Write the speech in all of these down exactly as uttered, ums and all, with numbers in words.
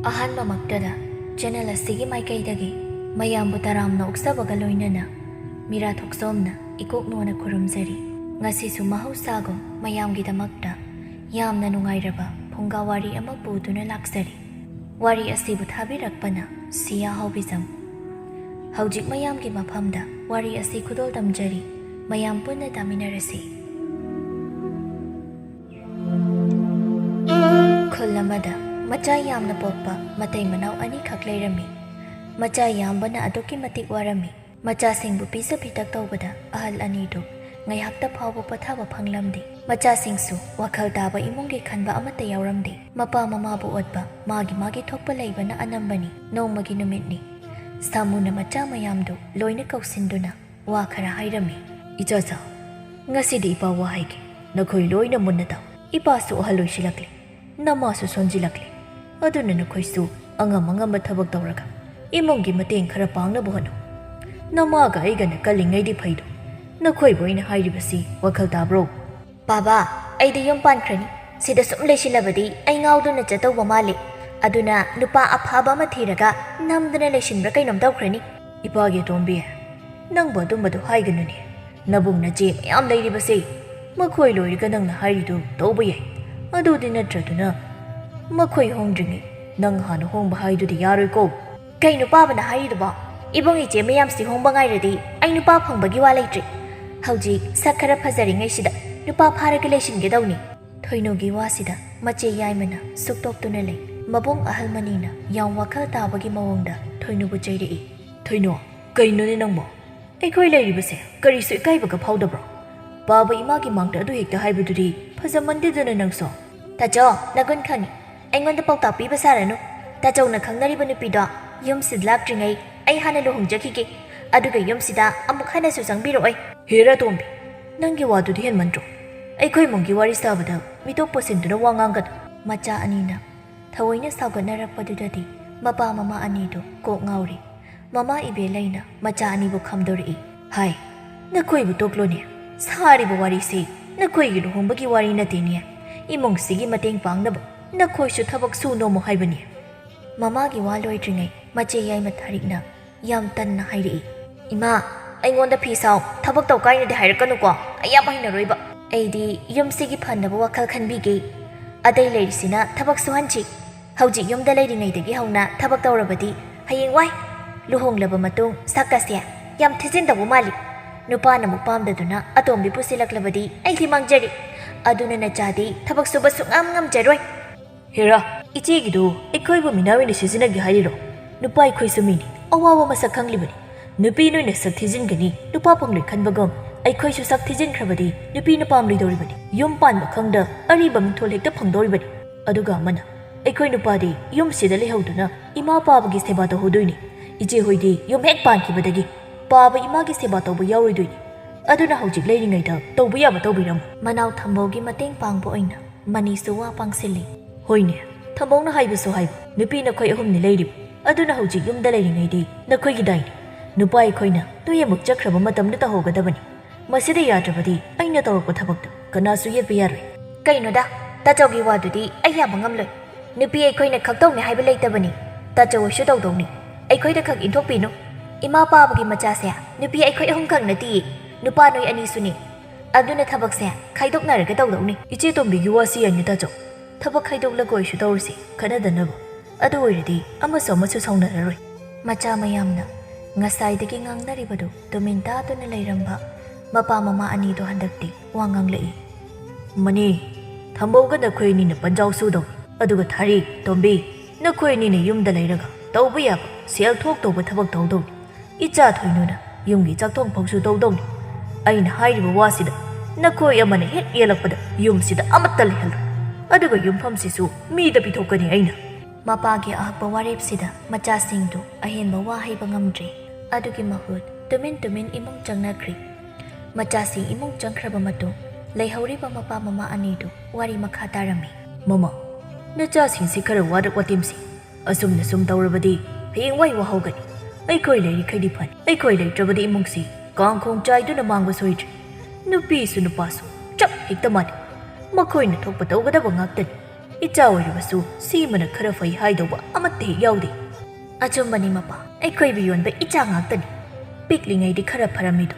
ꯑꯍꯥꯟꯕꯃꯛꯇꯗ channel ꯑꯁꯤꯒꯤ ꯃꯥꯏꯀꯩꯗꯒꯤ ꯃꯌꯥꯝꯕꯨ ꯇꯔꯥꯝꯅ ꯑꯣꯛꯆꯕꯒ ꯂꯣꯏꯅꯅ ꯃꯤꯔꯥ ꯊꯣꯛꯆꯣꯝꯅ ꯏꯀꯣꯛ ꯅꯣꯟꯅ ꯈꯨꯔꯨꯝꯖꯔꯤ꯫ ꯉꯁꯤꯁꯨ ꯃꯍꯧꯁꯥꯒꯨꯝ ꯃꯌꯥꯝꯒꯤꯗꯃꯛꯇ ꯌꯥꯝꯅ ꯅꯨꯡꯉꯥꯏꯔꯕ ꯐꯨꯡꯒꯥ ꯋꯥꯔꯤ ꯑꯃ ꯄꯨꯗꯨꯅ ꯂꯥꯛꯆꯔꯤ꯫ ꯋꯥꯔꯤ ꯑꯁꯤꯕꯨ ꯊꯥꯕꯤꯔꯛꯄꯅ ꯁꯤꯌꯥ ꯍꯥꯎꯕꯤꯖꯝ꯫ ꯍꯧꯖꯤꯛ ꯃꯌꯥꯝꯒꯤ ꯃꯐꯝꯗ ꯋꯥꯔꯤ ꯑꯁꯤ ꯈꯨꯗꯣꯜ ꯇꯝꯖꯔꯤ꯫ ꯃꯌꯥꯝ ꯄꯨꯟꯅ ꯇꯥꯃꯤꯟꯅꯔꯁꯤ꯫ ꯈꯨꯜ ꯑꯃꯗ ꯃꯆꯥ ꯌꯥꯝꯅ ꯄꯣꯛꯄ ꯃꯇꯩ ꯃꯅꯥꯎ ꯑꯅꯤꯈꯛ ꯂꯩꯔꯝꯃꯤ꯫ ꯃꯆꯥ ꯌꯥꯝꯕꯅ ꯑꯗꯨꯛꯀꯤ ꯃꯇꯤꯛ ꯋꯥꯔꯝꯃꯤ꯫ ꯃꯆꯥꯁꯤꯡꯕꯨ ꯄꯤꯖ ꯄꯤꯊꯛ ꯇꯧꯕꯗ ꯑꯍꯜ ꯑꯅꯤꯗꯨ ꯉꯥꯏꯍꯥꯛꯇ ꯐꯥꯎꯕ ꯄꯣꯊꯥꯕ ꯐꯪꯂꯝꯗꯦ꯫ ꯃꯆꯥꯁꯤꯡꯁꯨ ꯋꯥꯈꯜ ꯇꯥꯕ ꯏꯃꯨꯡꯒꯤ ꯈꯟꯕ ꯑꯃꯠꯇ ꯌꯥꯎꯔꯝꯗꯦ꯫ ꯃꯄꯥ ꯃꯃꯥꯕꯨ ꯑꯣꯠꯄ ꯃꯥꯒꯤ ꯃꯥꯒꯤ ꯊꯣꯛꯄ ꯂꯩꯕꯅ ꯑꯅꯝꯕꯅꯤ꯫ ꯅꯣꯡꯃꯒꯤ ꯅꯨꯃꯤꯠꯅꯤ꯫ ꯁꯥꯃꯨꯅ ꯃꯆꯥ ꯃꯌꯥꯝꯗꯨ ꯂꯣꯏꯅ ꯀꯧꯁꯤꯟꯗꯨꯅ ꯋꯥ ꯈꯔ ꯍꯥꯏꯔꯝꯃꯤ꯫ "ꯏꯆꯥꯆꯥ, ꯉꯁꯤꯗꯤ ꯏꯄꯥ ꯋꯥ ꯍꯥꯏꯒꯦ꯫ ꯅꯈꯣꯏ ꯂꯣꯏꯅ ꯃꯨꯟꯅ ꯇꯥꯎ꯫ ꯏꯄꯥꯁꯨ ꯑꯍꯜ ꯑꯣꯏꯁꯤꯜꯂꯛꯂꯦ, ꯅꯃꯥꯁꯨ ꯁꯣꯟꯖꯤꯜꯂꯛꯂꯦ꯫ ꯑꯗꯨꯅ ꯅꯈꯣꯏꯁꯨ ꯑꯉꯝ ꯑꯉꯝꯕ ꯊꯕꯛ ꯇꯧꯔꯒ ꯏꯃꯨꯡꯒꯤ ꯃꯇꯦꯡ ꯈꯔ ꯄꯥꯡꯅꯕ ꯍꯣꯠꯅꯧ꯫ ꯅꯃꯥꯒ ꯑꯩꯒꯅ ꯀꯜꯂꯤꯉꯩꯗꯤ ꯐꯩꯗꯣ꯫ ꯅꯈꯣꯏꯕꯨ ꯑꯩꯅ ꯍꯥꯏꯔꯤꯕꯁꯤ ꯋꯥꯈꯜ ꯇꯥꯕ꯭ꯔꯣ?" "ꯕꯥꯕꯥ, ꯑꯩꯗꯤ ꯌꯨꯝ ꯄꯥꯟꯈ꯭ꯔꯅꯤ꯫ ꯁꯤꯗ ꯁꯨꯝ ꯂꯩꯁꯤꯜꯂꯕꯗꯤ ꯑꯩ ꯉꯥꯎꯗꯨꯅ ꯆꯠꯇꯧꯕ ꯃꯥꯜꯂꯤ꯫ ꯑꯗꯨꯅ ꯅꯨꯄꯥ ꯑꯐꯕ ꯑꯃ ꯊꯤꯔꯒ ꯅꯝꯗꯅ ꯂꯩꯁꯤꯟꯕ꯭ꯔꯥ ꯀꯩꯅꯣꯝ ꯇꯧꯈ꯭ꯔꯅꯤ꯫" "ꯏꯄꯥꯒꯤ ꯑꯇꯣꯝꯕꯤ, ꯅꯪꯕꯨ ꯑꯗꯨꯝꯕꯗꯨ ꯍꯥꯏꯒꯅꯨꯅꯦ꯫ ꯅꯕꯨꯡ ꯅꯆꯦ ꯃꯌꯥꯝ ꯂꯩꯔꯤꯕꯁꯦ, ꯃꯈꯣꯏ ꯂꯣꯏꯔꯒ ꯅꯪꯅ ꯍꯥꯏꯔꯤꯗꯨ ꯇꯧꯕ ꯌꯥꯏ꯫ ꯑꯗꯨꯗꯤ ꯅꯠꯇ꯭ꯔꯗꯨꯅ ꯃꯈꯣꯏ ꯍꯣꯡꯗ꯭ꯔꯤꯉꯩ ꯅꯪ ꯍꯥꯟꯅ ꯍꯣꯡꯕ ꯍꯥꯏꯗꯨꯗꯤ ꯌꯥꯔꯣꯏꯀꯣ꯫" "ꯀꯩ ꯅꯨꯄꯥꯕꯅ ꯍꯥꯏꯔꯤꯗꯨꯕꯣ? ꯏꯕꯨꯡ ꯏꯆꯦ ꯃꯌꯥꯝꯁꯤ ꯍꯣꯡꯕ ꯉꯥꯏꯔꯗꯤ ꯑꯩ ꯅꯨꯄꯥ ꯐꯪꯕꯒꯤ ꯋꯥ ꯂꯩꯇ꯭ꯔꯦ꯫ ꯍꯧꯖꯤꯛ ꯁꯛ ꯈꯔ ꯐꯖꯔꯤꯉꯩꯁꯤꯗ ꯅꯨꯄꯥ ꯐꯥꯔꯒ ꯂꯩꯁꯤꯟꯒꯗꯧꯅꯤ꯫" ꯊꯣꯏꯅꯨꯒꯤ ꯋꯥꯁꯤꯗ ꯃꯆꯦ ꯌꯥꯏꯃꯅ ꯁꯨꯛꯇꯣꯛꯇꯨꯅ ꯂꯩ꯫ ꯃꯕꯨꯡ ꯑꯍꯜ ꯃꯅꯤꯅ ꯌꯥꯝ ꯋꯥꯈꯜ ꯇꯥꯕꯒꯤ ꯃꯑꯣꯡꯗ ꯊꯣꯏꯅꯨꯕꯨ ꯆꯩꯔꯛꯏ꯫ "ꯊꯣꯏꯅꯨ, ꯀꯩꯅꯣꯅꯦ ꯅꯪꯕꯣ? ꯑꯩꯈꯣꯏ ꯂꯩꯔꯤꯕꯁꯦ ꯀꯔꯤꯁꯨ ꯏꯀꯥꯏꯕꯒ ꯐꯥꯎꯗꯕ꯭ꯔꯣ? ꯄꯥꯕ ꯏꯃꯥꯒꯤ ꯃꯥꯡꯗ ꯑꯗꯨ ꯍꯦꯛꯇ ꯍꯥꯏꯕꯗꯨꯗꯤ ꯐꯖꯃꯟꯗꯦꯗꯅ ꯅꯪꯁꯨ꯫" "ꯇꯥꯆꯧ, ꯅꯒꯨꯟ ꯈꯪꯉꯤ꯫ ꯑꯩꯉꯣꯟꯗ ꯄꯥꯎꯇꯥꯛ ꯄꯤꯕ ꯁꯥꯔꯅꯨ꯫ ꯇꯥꯆꯧꯅ ꯈꯪꯅꯔꯤꯕ ꯅꯨꯄꯤꯗꯣ ꯌꯨꯝꯁꯤꯗ ꯂꯥꯛꯇ꯭ꯔꯤꯉꯩ ꯑꯩ ꯍꯥꯟꯅ ꯂꯨꯍꯣꯡꯖꯈꯤꯒꯦ꯫ ꯑꯗꯨꯒ ꯌꯨꯝꯁꯤꯗ ꯑꯃꯨꯛ ꯍꯟꯅꯁꯨ ꯆꯪꯕꯤꯔꯛꯑꯣꯏ꯫" "ꯍꯦꯔꯥ ꯇꯣꯝꯕꯤ, ꯅꯪꯒꯤ ꯋꯥꯗꯨꯗꯤ ꯍꯦꯟꯃꯟꯗ꯭ꯔꯣ? ꯑꯩꯈꯣꯏ ꯏꯃꯨꯡꯒꯤ ꯋꯥꯔꯤ ꯁꯥꯕꯗ ꯃꯤꯇꯣꯞ ꯄꯨꯁꯤꯟꯗꯨꯅ ꯋꯥ ꯉꯥꯡꯒꯅꯨ꯫" ꯃꯆꯥ ꯑꯅꯤꯅ ꯊꯑꯣꯏꯅ ꯁꯥꯎꯒꯠꯅꯔꯛꯄꯗꯨꯗꯗꯤ ꯃꯄꯥ ꯃꯃꯥ ꯑꯅꯤꯗꯨ ꯀꯣꯛ ꯉꯥꯎꯔꯦ꯫ ꯃꯃꯥ ꯏꯕꯦꯜꯂꯩꯅ ꯃꯆꯥ ꯑꯅꯤꯕꯨ ꯈꯝꯗꯣꯔꯛꯏ꯫ "ꯍꯥꯏ, ꯅꯈꯣꯏꯕꯨ ꯇꯣꯛꯂꯣꯅꯦ꯫ ꯁꯥꯔꯤꯕ ꯋꯥꯔꯤꯁꯤ ꯅꯈꯣꯏꯒꯤ ꯂꯨꯍꯣꯡꯕꯒꯤ ꯋꯥꯔꯤ ꯅꯠꯇꯦꯅꯦ꯫ ꯏꯃꯨꯡꯁꯤꯒꯤ ꯃꯇꯦꯡ ꯄꯥꯡꯅꯕ ꯅꯈꯣꯏꯁꯨ ꯊꯕꯛ ꯁꯨ ꯅꯣꯝꯃꯨ ꯍꯥꯏꯕꯅꯤ꯫" ꯃꯃꯥꯒꯤ ꯋꯥ ꯂꯣꯏꯗ꯭ꯔꯤꯉꯩ ꯃꯆꯦ ꯌꯥꯏꯃ ꯊꯥꯔꯤꯛꯅ ꯌꯥꯝ ꯇꯟꯅ ꯍꯥꯏꯔꯛꯏ, "ꯏꯃꯥ, ꯑꯩꯉꯣꯟꯗ ꯐꯤ ꯁꯥꯎ, ꯊꯕꯛ ꯇꯧ ꯀꯥꯏꯅꯗꯤ ꯍꯥꯏꯔꯛꯀꯅꯨꯀꯣ, ꯑꯩ ꯌꯥꯝ ꯍꯩꯅꯔꯣꯏꯕ꯫ ꯑꯩꯗꯤ ꯌꯨꯝꯁꯤꯒꯤ ꯐꯅꯕ ꯋꯥꯈꯜ ꯈꯟꯕꯤꯒꯦ꯫ ꯑꯇꯩ ꯂꯩꯔꯤꯁꯤꯅ ꯊꯕꯛ ꯁꯨꯍꯟꯁꯤ꯫ ꯍꯧꯖꯤꯛ ꯌꯨꯝꯗ ꯂꯩꯔꯤꯉꯩꯗꯒꯤ ꯍꯧꯅ ꯊꯕꯛ ꯇꯧꯔꯕꯗꯤ ꯍꯌꯦꯡꯋꯥꯏ ꯂꯨꯍꯣꯡꯂꯕ ꯃꯇꯨꯡ ꯁꯛꯀꯁꯦ ꯌꯥꯝ ꯊꯤꯖꯤꯟꯗꯧꯕ ꯃꯥꯜꯂꯤ꯫ ꯅꯨꯄꯥꯅ ꯑꯃꯨꯛ ꯄꯥꯝꯗꯗꯨꯅ ꯑꯇꯣꯝꯕꯤ ꯄꯨꯁꯤꯜꯂꯛꯂꯕꯗꯤ ꯑꯩꯗꯤ ꯃꯥꯡꯖꯔꯦ꯫ ꯑꯗꯨꯅ ꯅꯆꯥꯗꯤ ꯊꯕꯛ ꯁꯨꯕ ꯁꯨꯡꯉꯝ ꯉꯝꯖꯔꯣꯏ꯫" "ꯍꯦꯔꯥ, ꯏꯆꯦꯒꯤꯗꯨ ꯑꯩꯈꯣꯏꯕꯨ ꯃꯤꯅꯥ ꯑꯣꯏꯅ ꯁꯤꯖꯤꯟꯅꯒꯦ ꯍꯥꯏꯔꯤꯔꯣ? ꯅꯨꯄꯥ ꯑꯩꯈꯣꯏꯁꯨ ꯃꯤꯅꯤ, ꯑꯋꯥꯕ ꯃꯁꯛ ꯈꯪꯂꯤꯕꯅꯤ꯫ ꯅꯨꯄꯤ ꯅꯣꯏꯅ ꯁꯛ ꯊꯤꯖꯤꯟꯒꯅꯤ, ꯅꯨꯄꯥ ꯐꯪꯂꯣꯏ ꯈꯟꯕꯒꯨꯝ ꯑꯩꯈꯣꯏꯁꯨ ꯁꯛ ꯊꯤꯖꯤꯟꯈ꯭ꯔꯕꯗꯤ ꯅꯨꯄꯤꯅ ꯄꯥꯝꯂꯣꯏꯗꯧꯔꯤꯕꯅꯤ꯫ ꯌꯨꯝ ꯄꯥꯟꯕ ꯈꯪꯗ ꯑꯔꯤꯕ ꯃꯤꯡꯊꯣꯜ ꯍꯦꯛꯇ ꯐꯪꯗꯧꯔꯤꯕꯅꯤ꯫ ꯑꯗꯨꯒ ꯑꯃꯅ, ꯑꯩꯈꯣꯏ ꯅꯨꯄꯥꯗꯤ ꯌꯨꯝꯁꯤꯗ ꯂꯩꯍꯧꯗꯨꯅ ꯏꯃꯥ ꯄꯥꯕꯒꯤ ꯁꯦꯕꯥ ꯇꯧꯍꯧꯗꯣꯏꯅꯤ꯫ ꯏꯆꯦ ꯍꯣꯏꯗꯤ ꯌꯨꯝ ꯍꯦꯛ ꯄꯥꯟꯈꯤꯕꯗꯒꯤ ꯄꯥꯕ ꯏꯃꯥꯒꯤ ꯁꯦꯕꯥ ꯇꯧꯕ ꯌꯥꯎꯔꯣꯏꯗꯣꯏꯅꯤ꯫ ꯑꯗꯨꯅ ꯍꯧꯖꯤꯛ ꯂꯩꯔꯤꯉꯩꯗ ꯇꯧꯕ ꯌꯥꯕ ꯇꯧꯕꯤꯔꯝꯃꯨ꯫" ꯃꯅꯥꯎ ꯊꯝꯕꯧꯒꯤ ꯃꯇꯦꯡ ꯄꯥꯡꯕ ꯑꯣꯏꯅ ꯃꯅꯤꯁꯨ ꯋꯥ ꯄꯥꯡꯁꯤꯜꯂꯤ꯫ "ꯍꯣꯏꯅꯦ, ꯊꯝꯕꯧꯅ ꯍꯥꯏꯕꯁꯨ ꯍꯥꯏꯕ, ꯅꯨꯄꯤ ꯅꯈꯣꯏ ꯑꯍꯨꯝꯅꯤ ꯂꯩꯔꯤꯕ, ꯑꯗꯨꯅ ꯍꯧꯖꯤꯛ ꯌꯨꯝꯗ ꯂꯩꯔꯤꯉꯩꯗꯤ ꯅꯈꯣꯏꯒꯤꯗꯥꯏꯅꯤ꯫ ꯅꯨꯄꯥ ꯑꯩꯈꯣꯏꯅ ꯅꯣꯏ ꯑꯃꯨꯛ ꯆꯠꯈ꯭ꯔꯕ ꯃꯇꯝꯗ ꯇꯧꯍꯧꯒꯗꯕꯅꯤ꯫ ꯃꯁꯤꯗ ꯌꯥꯗ꯭ꯔꯕꯗꯤ ꯑꯩꯅ ꯇꯧꯔꯛꯄ ꯊꯕꯛꯇ ꯀꯅꯥꯁꯨ ꯌꯦꯠꯄ ꯌꯥꯔꯣꯏ꯫" "ꯀꯩꯅꯣꯗ, ꯇꯥꯆꯧꯒꯤ ꯋꯥꯗꯨꯗꯤ ꯑꯩ ꯌꯥꯕ ꯉꯝꯂꯣꯏ꯫ ꯅꯨꯄꯤ ꯑꯩꯈꯣꯏꯅ ꯈꯛ ꯇꯧꯅꯤ ꯍꯥꯏꯕ ꯂꯩꯇꯕꯅꯤ꯫ ꯇꯥꯆꯧ ꯍꯣꯏꯁꯨ ꯇꯧꯗꯧꯅꯤ꯫ ꯑꯩꯈꯣꯏꯗ ꯈꯛ ꯏꯟꯊꯣꯛꯄꯤꯅꯨ꯫ ꯏꯃꯥ ꯄꯥꯕꯒꯤ ꯃꯆꯥꯁꯦ ꯅꯨꯄꯤ ꯑꯩꯈꯣꯏ ꯑꯍꯨꯝ ꯈꯛ ꯅꯠꯇꯤꯌꯦ, ꯅꯨꯄꯥ ꯅꯣꯏ ꯑꯅꯤꯁꯨꯅꯤ꯫ ꯑꯗꯨꯅ ꯊꯕꯛꯁꯦ ꯈꯥꯏꯗꯣꯛꯅꯔꯒ ꯇꯧꯗꯧꯅꯤ꯫" "ꯏꯆꯦ ꯇꯣꯝꯕꯤꯒꯤ ꯋꯥꯁꯤ ꯌꯥꯏꯅꯦ ꯇꯥꯆꯧ꯫ ꯊꯕꯛ ꯈꯥꯏꯗꯣꯛꯂꯒ ꯑꯣꯏꯁꯨ ꯇꯧꯔꯁꯤ, ꯈꯠꯅꯗꯅꯕ꯫ ꯑꯗꯨ ꯑꯣꯏꯔꯗꯤ ꯑꯃꯁꯨ ꯑꯃꯁꯨ ꯁꯥꯎꯅꯔꯔꯣꯏ꯫" ꯃꯆꯥ ꯃꯌꯥꯝꯅ ꯉꯁꯥꯏꯗꯒꯤ ꯉꯥꯡꯅꯔꯤꯕꯗꯨ ꯇꯨꯃꯤꯟ ꯇꯥꯗꯨꯅ ꯂꯩꯔꯝꯕ ꯃꯄꯥ ꯃꯃꯥ ꯑꯅꯤꯗꯣ ꯍꯟꯗꯛꯇꯤ ꯋꯥ ꯉꯥꯡꯂꯛꯏ꯫ "ꯃꯅꯤ, ꯊꯝꯕꯧꯒ ꯅꯈꯣꯏ ꯑꯅꯤꯅ ꯄꯟꯖꯥꯎ ꯁꯨꯗꯧꯅꯤ꯫ ꯑꯗꯨꯒ ꯊꯥꯔꯤ, ꯇꯣꯝꯕꯤ, ꯅꯈꯣꯏ ꯑꯅꯤꯅ ꯌꯨꯝꯗ ꯂꯩꯔꯒ ꯇꯧꯕ ꯌꯥꯕ ꯁꯦꯜ ꯊꯣꯛꯇꯧꯕ ꯊꯕꯛ ꯇꯧꯗꯧꯅꯤ꯫ ꯏꯆꯥ ꯊꯣꯏꯅꯨꯅ ꯌꯨꯝꯒꯤ ꯆꯥꯛꯊꯣꯡ ꯐꯥꯎꯁꯨ ꯇꯧꯗꯧꯅꯤ꯫ ꯑꯩꯅ ꯍꯥꯏꯔꯤꯕ ꯋꯥꯁꯤꯗ ꯅꯈꯣꯏ ꯑꯃꯅ ꯍꯦꯛ ꯌꯦꯜꯂꯛꯄꯗ ꯌꯨꯝꯁꯤꯗ ꯑꯃꯠꯇ ꯂꯩꯍꯜꯂꯣꯏ꯫ ꯑꯗꯨꯒ ꯌꯨꯝꯐꯝꯁꯤꯁꯨ ꯃꯤꯗ ꯄꯤꯊꯣꯛꯀꯅꯤ ꯑꯩꯅ꯫" ꯃꯄꯥꯒꯤ ꯑꯍꯛꯄ ꯋꯥꯔꯦꯞꯁꯤꯗ ꯃꯆꯥꯁꯤꯡꯗꯨ ꯑꯍꯦꯟꯕ ꯋꯥ ꯍꯩꯕ ꯉꯝꯗ꯭ꯔꯦ꯫ ꯑꯗꯨꯒꯤ ꯃꯍꯨꯠ ꯇꯨꯃꯤꯟ ꯇꯨꯃꯤꯟ ꯏꯃꯨꯡ ꯆꯪꯅꯈ꯭ꯔꯦ꯫ ꯃꯆꯥꯁꯤꯡ ꯏꯃꯨꯡ ꯆꯪꯈ꯭ꯔꯕ ꯃꯇꯨꯡ ꯂꯩꯍꯧꯔꯤꯕ ꯃꯄꯥ ꯃꯃꯥ ꯑꯅꯤꯗꯨ ꯋꯥꯔꯤ ꯃꯈꯥ ꯇꯥꯔꯝꯃꯤ꯫ "ꯃꯃꯥ, ꯅꯆꯥꯁꯤꯡꯁꯤ ꯈꯔ ꯋꯥꯔꯛ ꯋꯥꯇꯦꯝꯁꯤ꯫ ꯑꯁꯨꯝꯅ ꯁꯨꯝ ꯇꯧꯔꯕꯗꯤ ꯍꯌꯦꯡꯋꯥꯏ ꯋꯥꯍꯧꯒꯅꯤ꯫ ꯑꯩꯈꯣꯏ ꯂꯩꯔꯤꯈꯩꯗꯤ ꯐꯅꯤ꯫ ꯑꯩꯈꯣꯏ ꯂꯩꯇ꯭ꯔꯕꯗꯤ ꯏꯃꯨꯡꯁꯤ ꯀꯥꯡꯈꯣꯡ ꯆꯥꯏꯗꯨꯅ ꯃꯥꯡꯕ ꯁꯣꯏꯗ꯭ꯔꯦ꯫ ꯅꯨꯄꯤꯁꯨ ꯅꯨꯄꯥꯁꯨ ꯆꯞ ꯍꯦꯛꯇ ꯃꯥꯟꯅꯩ꯫ ꯃꯈꯣꯏꯅ ꯊꯣꯛꯄ ꯇꯧꯒꯗꯕ ꯉꯥꯛꯇꯅꯤ꯫ ꯏꯆꯥ ꯑꯣꯏꯔꯕꯁꯨ ꯁꯤꯃꯅ ꯈꯔ ꯐꯩ ꯍꯥꯏꯗꯧꯕ ꯑꯃꯠꯇ ꯍꯦꯛ ꯌꯥꯎꯗꯦ꯫ ꯑꯆꯨꯝꯕꯅꯤ ꯃꯄꯥ, ꯑꯩꯈꯣꯏꯕꯨ ꯌꯣꯟꯕ ꯏꯆꯥ ꯉꯥꯛꯇꯅꯤ꯫ ꯄꯤꯛꯂꯤꯉꯩꯗꯤ ꯈꯔ ꯐꯔꯝꯃꯤꯗꯣ,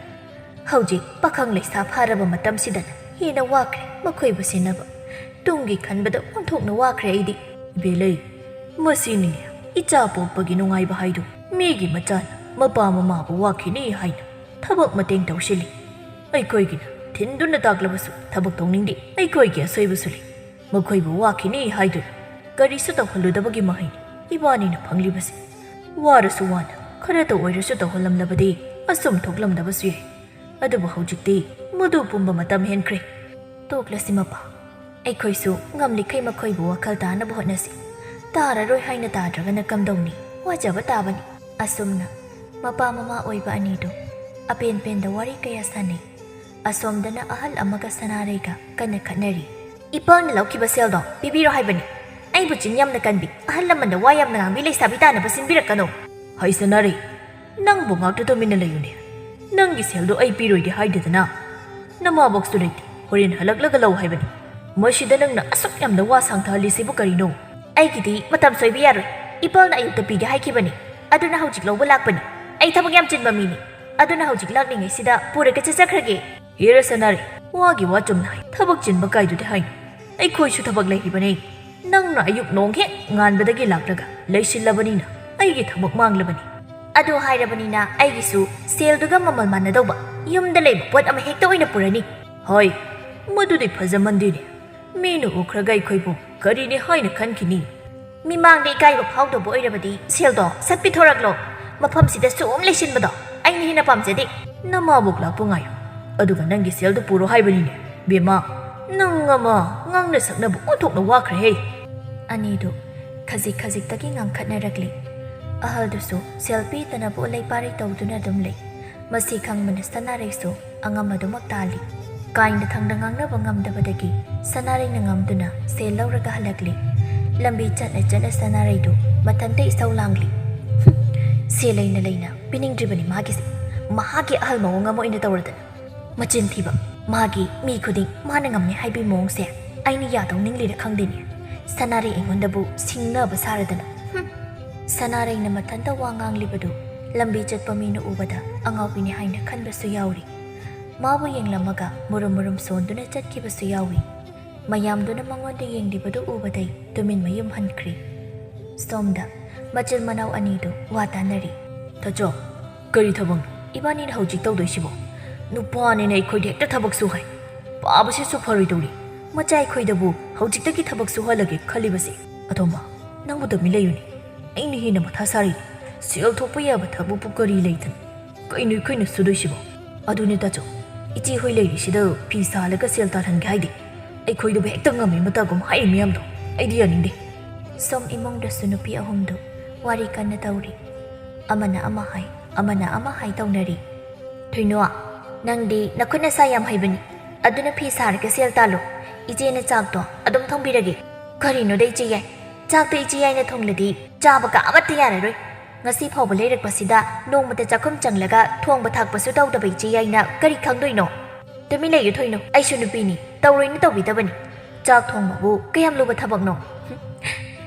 ꯍꯧꯖꯤꯛ ꯄꯥꯈꯪ ꯂꯩꯁꯥ ꯐꯥꯔꯕ ꯃꯇꯝꯁꯤꯗꯅ ꯍꯦꯟꯅ ꯋꯥꯈ꯭ꯔꯦ ꯃꯈꯣꯏꯕꯨ ꯁꯦꯟꯅꯕ꯫ ꯇꯨꯡꯒꯤ ꯈꯟꯕꯗ ꯑꯣꯟꯊꯣꯛꯅ ꯋꯥꯈ꯭ꯔꯦ ꯑꯩꯗꯤ꯫ ꯏꯕꯦꯂꯩ, ꯃꯁꯤꯅꯤꯅꯦ ꯏꯆꯥ ꯄꯣꯛꯄꯒꯤ ꯅꯨꯡꯉꯥꯏꯕ ꯍꯥꯏꯗꯨ꯫ ꯃꯤꯒꯤ ꯃꯆꯥꯅ ꯃꯄꯥ ꯃꯃꯥꯕꯨ ꯋꯥꯈꯤꯅꯤ ꯍꯥꯏꯅ ꯊꯕꯛ ꯃꯇꯦꯡ ꯇꯧꯁꯤꯜꯂꯤ꯫ ꯑꯩꯈꯣꯏꯒꯤꯅ ꯊꯤꯟꯗꯨꯅ ꯇꯥꯛꯂꯕꯁꯨ ꯊꯕꯛ ꯇꯧꯅꯤꯡꯗꯦ꯫ ꯑꯩꯈꯣꯏꯒꯤ ꯑꯁꯣꯏꯕꯁꯨ ꯂꯩ꯫ ꯃꯈꯣꯏꯕꯨ ꯋꯥꯈꯤꯅꯤ ꯍꯥꯏꯗꯨꯅ ꯀꯔꯤꯁꯨ ꯇꯧꯍꯜꯂꯨꯗꯕꯒꯤ ꯃꯍꯩꯅꯤ ꯏꯕꯥꯅꯤꯅ ꯐꯪꯂꯤꯕꯁꯦ꯫ ꯋꯥꯔꯁꯨ ꯋꯥꯅ ꯈꯔꯇ ꯑꯣꯏꯔꯁꯨ ꯇꯧꯍꯜꯂꯝꯂꯕꯗꯤ ꯑꯁꯨꯝ ꯊꯣꯛꯂꯝꯗꯕꯁꯨ ꯌꯥꯏ꯫ ꯑꯗꯨꯕꯨ ꯍꯧꯖꯤꯛꯇꯤ ꯃꯗꯨ ꯄꯨꯝꯕ ꯃꯇꯝ ꯍꯦꯟꯈ꯭ꯔꯦ꯫ ꯇꯣꯛꯂꯁꯤ ꯃꯄꯥ, ꯑꯩꯈꯣꯏꯁꯨ ꯉꯝꯂꯤꯈꯩ ꯃꯈꯣꯏꯕꯨ ꯋꯥꯈꯜ ꯇꯥꯅꯕ ꯍꯣꯠꯅꯁꯤ꯫ ꯇꯥꯔꯔꯣꯏ ꯍꯥꯏꯅ ꯇꯥꯗ꯭ꯔꯒꯅ ꯀꯝꯗꯧꯅꯤ? ꯋꯥꯖꯕ ꯇꯥꯕꯅꯤ꯫ ꯑꯁꯨꯝꯅ ꯃꯄꯥ ꯃꯃꯥ ꯑꯣꯏꯕ ꯑꯅꯤꯗꯨ ꯑꯄꯦꯟ ꯄꯦꯟꯗ ꯋꯥꯔꯤ ꯀꯌꯥ ꯁꯥꯟꯅꯩ꯫ ꯑꯁꯣꯝꯗꯅ ꯑꯍꯜ ꯑꯃꯒ ꯁꯅꯥꯔꯩꯒ ꯀꯟꯅ ꯈꯠꯅꯔꯤ꯫ "ꯏꯄꯥꯅ ꯂꯧꯈꯤꯕ ꯁꯦꯜꯗꯣ ꯄꯤꯕꯤꯔꯣ ꯍꯥꯏꯕꯅꯤ꯫ ꯑꯩꯕꯨ ꯆꯤꯟ ꯌꯥꯝꯅ ꯀꯟꯕꯤ, ꯑꯍꯜ ꯂꯃꯟꯗ ꯋꯥ ꯌꯥꯝꯅ ꯉꯥꯡꯕꯤ ꯂꯩꯁꯥꯕꯤ ꯇꯥꯅꯕ ꯁꯤꯟꯕꯤꯔꯛꯀꯅꯨ꯫" "ꯍꯩ ꯁꯅꯥꯔꯩ, ꯅꯪꯕꯨ ꯉꯥꯛꯇ ꯇꯨꯃꯤꯟꯅ ꯂꯩꯌꯨꯅꯦ꯫ ꯅꯪꯒꯤ ꯁꯦꯜꯗꯣ ꯑꯩ ꯄꯤꯔꯣꯏꯗꯤ ꯍꯥꯏꯗꯦꯗꯅ꯫ ꯅꯃꯥꯕꯣꯛꯁꯨ ꯂꯩꯇꯦ, ꯍꯣꯔꯦꯟ ꯍꯜꯂꯛꯂꯒ ꯂꯧ ꯍꯥꯏꯕꯅꯤ꯫ ꯃꯁꯤꯗ ꯅꯪꯅ ꯑꯁꯨꯛ ꯌꯥꯝꯅ ꯋꯥ ꯁꯥꯡꯊꯍꯜꯂꯤꯁꯤꯕꯨ ꯀꯔꯤꯅꯣ?" "ꯑꯩꯒꯤꯗꯤ ꯃꯇꯝ ꯁꯣꯏꯕ ꯌꯥꯔꯣꯏ꯫ ꯏꯄꯥꯜꯅ ꯑꯌꯨꯛꯇ ꯄꯤꯒꯦ ꯍꯥꯏꯈꯤꯕꯅꯤ, ꯑꯗꯨꯅ ꯍꯧꯖꯤꯛ ꯂꯧꯕ ꯂꯥꯛꯄꯅꯤ꯫ ꯑꯩ ꯊꯕꯛ ꯌꯥꯝ ꯆꯤꯟꯕ ꯃꯤꯅꯤ, ꯑꯗꯨꯅ ꯍꯧꯖꯤꯛ ꯂꯥꯛꯂꯤꯉꯩꯁꯤꯗ ꯄꯨꯔꯒ ꯆꯠꯆꯈ꯭ꯔꯒꯦ꯫" "ꯍꯦꯔꯥ ꯁꯅꯥꯔꯩ, ꯋꯥꯒꯤ ꯋꯥ ꯆꯨꯝꯅ ꯍꯥꯏ, ꯊꯕꯛ ꯆꯤꯟꯕ ꯀꯥꯏꯗꯨꯗꯤ ꯍꯥꯏꯅꯨ꯫ ꯑꯩꯈꯣꯏꯁꯨ ꯊꯕꯛ ꯂꯩꯔꯤꯕꯅꯤ꯫ ꯅꯪꯅ ꯑꯌꯨꯛ ꯅꯣꯡ ꯍꯦꯛ ꯉꯥꯟꯕꯗꯒꯤ ꯂꯥꯛꯂꯒ ꯂꯩꯁꯤꯜꯂꯕꯅꯤꯅ ꯑꯩꯒꯤ ꯊꯕꯛ ꯃꯥꯡꯂꯕꯅꯤ꯫" "ꯑꯗꯨ ꯍꯥꯏꯔꯕꯅꯤꯅ ꯑꯩꯒꯤꯁꯨ ꯁꯦꯜꯗꯨꯒ ꯃꯃꯜ ꯃꯥꯟꯅꯗꯧꯕ ꯌꯨꯝꯗ ꯂꯩꯕ ꯄꯣꯠ ꯑꯃ ꯍꯦꯛꯇ ꯑꯣꯏꯅ ꯄꯨꯔꯅꯤ꯫" "ꯍꯣꯏ, ꯃꯗꯨꯗꯤ ꯐꯖꯃꯟꯗꯦꯅꯦ꯫ ꯃꯤꯅ ꯎꯈ꯭ꯔꯒ ꯑꯩꯈꯣꯏꯕꯨ ꯀꯔꯤꯅꯤ ꯍꯥꯏꯅ ꯈꯟꯈꯤꯅꯤ?" "ꯃꯤꯃꯥꯡꯗ ꯏꯀꯥꯏꯕ ꯐꯥꯎꯗꯕ ꯑꯣꯏꯔꯕꯗꯤ ꯁꯦꯜꯗꯣ ꯁꯠ ꯄꯤꯊꯣꯔꯛꯂꯣ꯫ ꯃꯐꯝꯁꯤꯗ ꯁꯨꯝ ꯂꯩꯁꯤꯟꯕꯗꯣ ꯑꯩꯅ ꯍꯦꯟꯅ ꯄꯥꯝꯖꯗꯦ꯫" "ꯅꯃꯥꯕꯣꯛ ꯂꯥꯛꯄ ꯉꯥꯏꯌꯨ, ꯑꯗꯨꯒ ꯅꯪꯒꯤ ꯁꯦꯜꯗꯨ ꯄꯨꯔꯣ ꯍꯥꯏꯕꯅꯤꯅꯦ꯫ ꯕꯦꯝꯃ, ꯅꯪ ꯑꯃ ꯉꯥꯡꯅ ꯁꯛꯅꯕ ꯑꯣꯟꯊꯣꯛꯅ ꯋꯥꯈ꯭ꯔꯦꯍꯦ꯫" ꯑꯅꯤꯗꯨ ꯈꯖꯤꯛ ꯈꯖꯤꯛꯇꯒꯤ ꯉꯥꯡꯈꯠꯅꯔꯛꯂꯤ꯫ ꯑꯍꯜꯗꯨꯁꯨ ꯁꯦꯜ ꯄꯤꯗꯅꯕ ꯎꯂꯩ ꯄꯥꯔꯩ ꯇꯧꯗꯨꯅ ꯑꯗꯨꯝ ꯂꯩ꯫ ꯃꯁꯤ ꯈꯪꯕꯅ ꯁꯅꯥꯔꯩꯁꯨ ꯑꯉꯝꯕꯗꯨꯃꯛ ꯇꯥꯜꯂꯤ꯫ ꯀꯥꯏꯅ ꯊꯪꯗ ꯉꯥꯡꯅꯕ ꯉꯝꯗꯕꯗꯒꯤ ꯁꯅꯥꯔꯩꯅ ꯉꯝꯗꯨꯅ ꯁꯦꯜ ꯂꯧꯔꯒ ꯍꯜꯂꯛꯂꯤ꯫ ꯂꯝꯕꯤ ꯆꯠꯅ ꯆꯠꯅ ꯁꯅꯥꯔꯩꯗꯨ ꯃꯊꯟꯇ ꯏꯁꯧ ꯂꯥꯡꯂꯤ꯫ "ꯁꯦꯜ ꯂꯩꯅ ꯂꯩꯅ ꯄꯤꯅꯤꯡꯗ꯭ꯔꯤꯕꯅꯤ ꯃꯥꯒꯤꯁꯦ꯫ ꯃꯍꯥꯛꯀꯤ ꯑꯍꯜ ꯃꯑꯣꯡ ꯑꯃ ꯑꯣꯏꯅ ꯇꯧꯔꯗꯅ꯫ ꯃꯆꯤꯟ ꯊꯤꯕ꯫ ꯃꯥꯒꯤ ꯃꯤ ꯈꯨꯗꯤꯡ ꯃꯥꯅ ꯉꯝꯃꯦ ꯍꯥꯏꯕꯒꯤ ꯃꯑꯣꯡꯁꯦ ꯑꯩꯅ ꯌꯥꯗꯧ ꯅꯤꯡꯂꯤꯔ ꯈꯪꯗꯦꯅꯦ꯫ ꯁꯅꯥꯔꯩ ꯑꯩꯉꯣꯟꯗꯕꯨ ꯁꯤꯡꯅꯕ ꯁꯥꯔꯗꯅ꯫ ꯍꯨꯝ꯫ ꯁꯅꯥꯔꯩꯅ ꯃꯊꯟꯇ ꯋꯥ ꯉꯥꯡꯂꯤꯕꯗꯨ ꯂꯝꯕꯤ ꯆꯠꯄ ꯃꯤꯅ ꯎꯕꯗ ꯑꯉꯥꯎꯕꯤꯅꯤ ꯍꯥꯏꯅ ꯈꯟꯕꯁꯨ ꯌꯥꯎꯔꯤ꯫ ꯃꯥꯕꯨ ꯌꯦꯡꯂꯝꯃꯒ ꯃꯨꯔꯨꯝ ꯃꯨꯔꯨꯝ ꯁꯣꯟꯗꯨꯅ ꯆꯠꯈꯤꯕꯁꯨ ꯌꯥꯎꯏ꯫ ꯃꯌꯥꯝꯗꯨꯅ ꯃꯉꯣꯟꯗ ꯌꯦꯡꯂꯤꯕꯗꯨ ꯎꯕꯗꯩ ꯇꯨꯃꯤꯟ ꯃꯌꯨꯝ ꯍꯟꯈ꯭ꯔꯤ꯫ ꯁꯣꯝꯗ ꯃꯆꯤꯜ ꯃꯅꯥꯎ ꯑꯅꯤꯗꯨ ꯋꯥ ꯇꯥꯅꯔꯤ꯫ "ꯇꯥꯆꯧ, ꯀꯔꯤ ꯊꯕꯛꯅꯣ ꯏꯕꯥꯅꯤꯅ ꯍꯧꯖꯤꯛ ꯇꯧꯗꯣꯏꯁꯤꯕꯣ? ꯅꯨꯄꯥꯅꯤꯅ ꯑꯩꯈꯣꯏꯗ ꯍꯦꯛꯇ ꯊꯕꯛ ꯁꯨ ꯍꯥꯏ꯫ ꯄꯥꯕꯁꯤꯁꯨ ꯐꯔꯣꯏꯗꯧꯔꯤ꯫ ꯃꯆꯥ ꯑꯩꯈꯣꯏꯗꯕꯨ ꯍꯧꯖꯤꯛꯇꯒꯤ ꯊꯕꯛ ꯁꯨꯍꯜꯂꯒꯦ ꯈꯜꯂꯤꯕꯁꯦ꯫ ꯑꯇꯣꯝꯕ, ꯅꯪꯕꯨ ꯇꯨꯃꯤꯟ ꯂꯩꯌꯨꯅꯦ꯫ ꯑꯩꯅ ꯍꯦꯟꯅ ꯃꯊꯥ ꯁꯥꯔꯤꯅꯦ꯫ ꯁꯦꯜ ꯊꯣꯛꯄ ꯌꯥꯕ ꯊꯕꯛꯄꯨ ꯀꯔꯤ ꯂꯩꯗꯅ? ꯀꯩꯅꯣ ꯑꯩꯈꯣꯏꯅ ꯁꯨꯗꯣꯏꯁꯤꯕꯣ?" "ꯑꯗꯨꯅꯦ ꯇꯥꯆꯧ, ꯏꯆꯦ ꯍꯣꯏ ꯂꯩꯔꯤꯁꯤꯗ ꯐꯤ ꯁꯥꯍꯜꯂꯒ ꯁꯦꯜ ꯇꯥꯜꯍꯟꯒꯦ ꯍꯥꯏꯗꯦ꯫ ꯑꯩꯈꯣꯏꯗꯕꯨ ꯍꯦꯛꯇ ꯉꯝꯃꯤ ꯃꯇꯥꯒꯨꯝ ꯍꯥꯏꯔꯤ ꯃꯌꯥꯝꯗꯣ꯫ ꯑꯩꯗꯤ ꯌꯥꯅꯤꯡꯗꯦ꯫" ꯁꯣꯝ ꯏꯃꯨꯡꯗꯁꯨ ꯅꯨꯄꯤ ꯑꯍꯨꯝꯗꯨ ꯋꯥꯔꯤ ꯀꯟꯅ ꯇꯧꯔꯤ꯫ ꯑꯃꯅ ꯑꯃ ꯍꯥꯏ, ꯑꯃꯅ ꯑꯃ ꯍꯥꯏ ꯇꯧꯅꯔꯤ꯫ "ꯊꯣꯏꯅꯣ, ꯅꯪꯗꯤ ꯅꯈꯨꯠ ꯅꯁꯥ ꯌꯥꯝ ꯍꯩꯕꯅꯤ꯫ ꯑꯗꯨꯅ ꯐꯤ ꯁꯥꯔꯒ ꯁꯦꯜ ꯇꯥꯜꯂꯣ꯫ ꯏꯆꯦꯅ ꯆꯥꯛꯇꯣ ꯑꯗꯨꯝ ꯊꯣꯡꯕꯤꯔꯒꯦ꯫" "ꯀꯔꯤꯅꯣꯗ ꯏꯆꯦ ꯌꯥꯏ? ꯆꯥꯛꯇꯣ ꯏꯆꯦ ꯌꯥꯏꯅ ꯊꯣꯡꯂꯗꯤ ꯆꯥꯕꯒ ꯑꯃꯠꯇ ꯌꯥꯔꯔꯣꯏ꯫ ꯉꯁꯤ ꯐꯥꯎꯕ ꯂꯩꯔꯛꯄꯁꯤꯗ ꯅꯣꯡꯃꯇ ꯆꯥꯛꯈꯨꯝ ꯆꯪꯂꯒ ꯊꯣꯡꯕ ꯊꯥꯛꯄꯁꯨ ꯇꯧꯗꯕ ꯏꯆꯦ ꯌꯥꯏꯅ ꯀꯔꯤ ꯈꯪꯗꯣꯏꯅꯣ?" "ꯇꯨꯃꯤꯟ ꯂꯩꯌꯨ ꯊꯣꯏꯅꯣ, ꯑꯩꯁꯨ ꯅꯨꯄꯤꯅꯤ, ꯇꯧꯔꯣꯏꯅ ꯇꯧꯕꯤꯗꯕꯅꯤ꯫ ꯆꯥꯛ ꯊꯣꯡꯕꯕꯨ ꯀꯌꯥꯝ ꯂꯨꯕ ꯊꯕꯛꯅꯣ?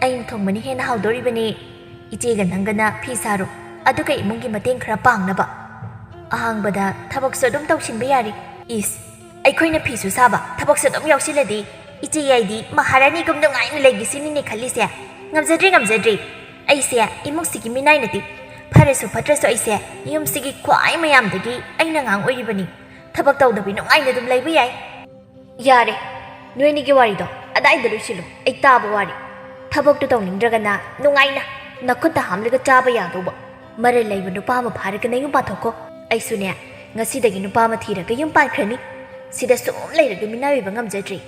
ꯑꯩꯅ ꯊꯣꯡꯕꯅ ꯍꯦꯟꯅ ꯍꯥꯎꯗꯣꯔꯤꯕꯅꯤ꯫ ꯏꯆꯦꯒ ꯅꯪꯒꯅ ꯐꯤ ꯁꯥꯔꯣ, ꯑꯗꯨꯒ ꯏꯃꯨꯡꯒꯤ ꯃꯇꯦꯡ ꯈꯔ ꯄꯥꯡꯅꯕ꯫ ꯑꯍꯥꯡꯕꯗ ꯊꯕꯛꯁꯨ ꯑꯗꯨꯝ ꯇꯧꯁꯤꯟꯕ ꯌꯥꯔꯤ꯫" "ꯏꯁ, ꯑꯩꯈꯣꯏꯅ ꯐꯤꯁꯨ ꯁꯥꯕ, ꯊꯕꯛꯁꯨ ꯑꯗꯨꯝ ꯌꯥꯎꯁꯤꯜꯂꯗꯤ ꯏꯆꯦ ꯌꯥꯏꯗꯤ ꯃꯍꯥꯔꯥꯅꯤꯒꯨꯝ ꯅꯨꯡꯉꯥꯏꯅ ꯂꯩꯒꯦꯁꯤꯅꯤꯅꯦ ꯈꯜꯂꯤꯁꯦ? ꯉꯝꯖꯗ꯭ꯔꯦ, ꯉꯝꯖꯗ꯭ꯔꯦ꯫ ꯑꯩꯁꯦ ꯏꯃꯨꯡꯁꯤꯒꯤ ꯃꯤꯅꯥꯏ ꯅꯠꯇꯦ꯫ ꯐꯔꯁꯨ ꯐꯠꯇ꯭ꯔꯁꯨ ꯑꯩꯁꯦ ꯌꯨꯝꯁꯤꯒꯤ ꯈ꯭ꯋꯥꯏ ꯃꯌꯥꯝꯗꯒꯤ ꯑꯩꯅ ꯑꯉꯥꯡ ꯑꯣꯏꯔꯤꯕꯅꯤ꯫ ꯊꯕꯛ ꯇꯧꯗꯕꯤ ꯅꯨꯡꯉꯥꯏꯅ ꯑꯗꯨꯝ ꯂꯩꯕ ꯌꯥꯏ꯫" "ꯌꯥꯔꯦ, ꯅꯣꯏꯅꯤꯒꯤ ꯋꯥꯔꯤꯗꯣ ꯑꯗꯥꯏꯗ ꯂꯣꯏꯁꯤꯜꯂꯨ꯫ ꯑꯩ ꯇꯥꯕ ꯋꯥꯔꯦ꯫ ꯊꯕꯛꯇꯨ ꯇꯧꯅꯤꯡꯗ꯭ꯔꯒꯅ ꯅꯨꯡꯉꯥꯏꯅ ꯅꯈꯨꯠꯇ ꯍꯥꯝꯂꯒ ꯆꯥꯕ ꯌꯥꯗꯧꯕ ꯃꯔꯜ ꯂꯩꯕ ꯅꯨꯄꯥ ꯑꯃ ꯐꯥꯔꯒ ꯅꯌꯨꯝ ꯄꯥꯟꯊꯣꯛꯈꯣ꯫ ꯑꯩꯁꯨꯅꯦ, ꯉꯁꯤꯗꯒꯤ ꯅꯨꯄꯥ ꯑꯃ ꯊꯤꯔꯒ ꯌꯨꯝ ꯄꯥꯟꯈ꯭ꯔꯅꯤ꯫ ꯁꯤꯗ ꯁꯨꯝ ꯂꯩꯔꯒ ꯃꯤꯅꯥꯏ ꯑꯣꯏꯕ ꯉꯝꯖꯗ꯭ꯔꯦ꯫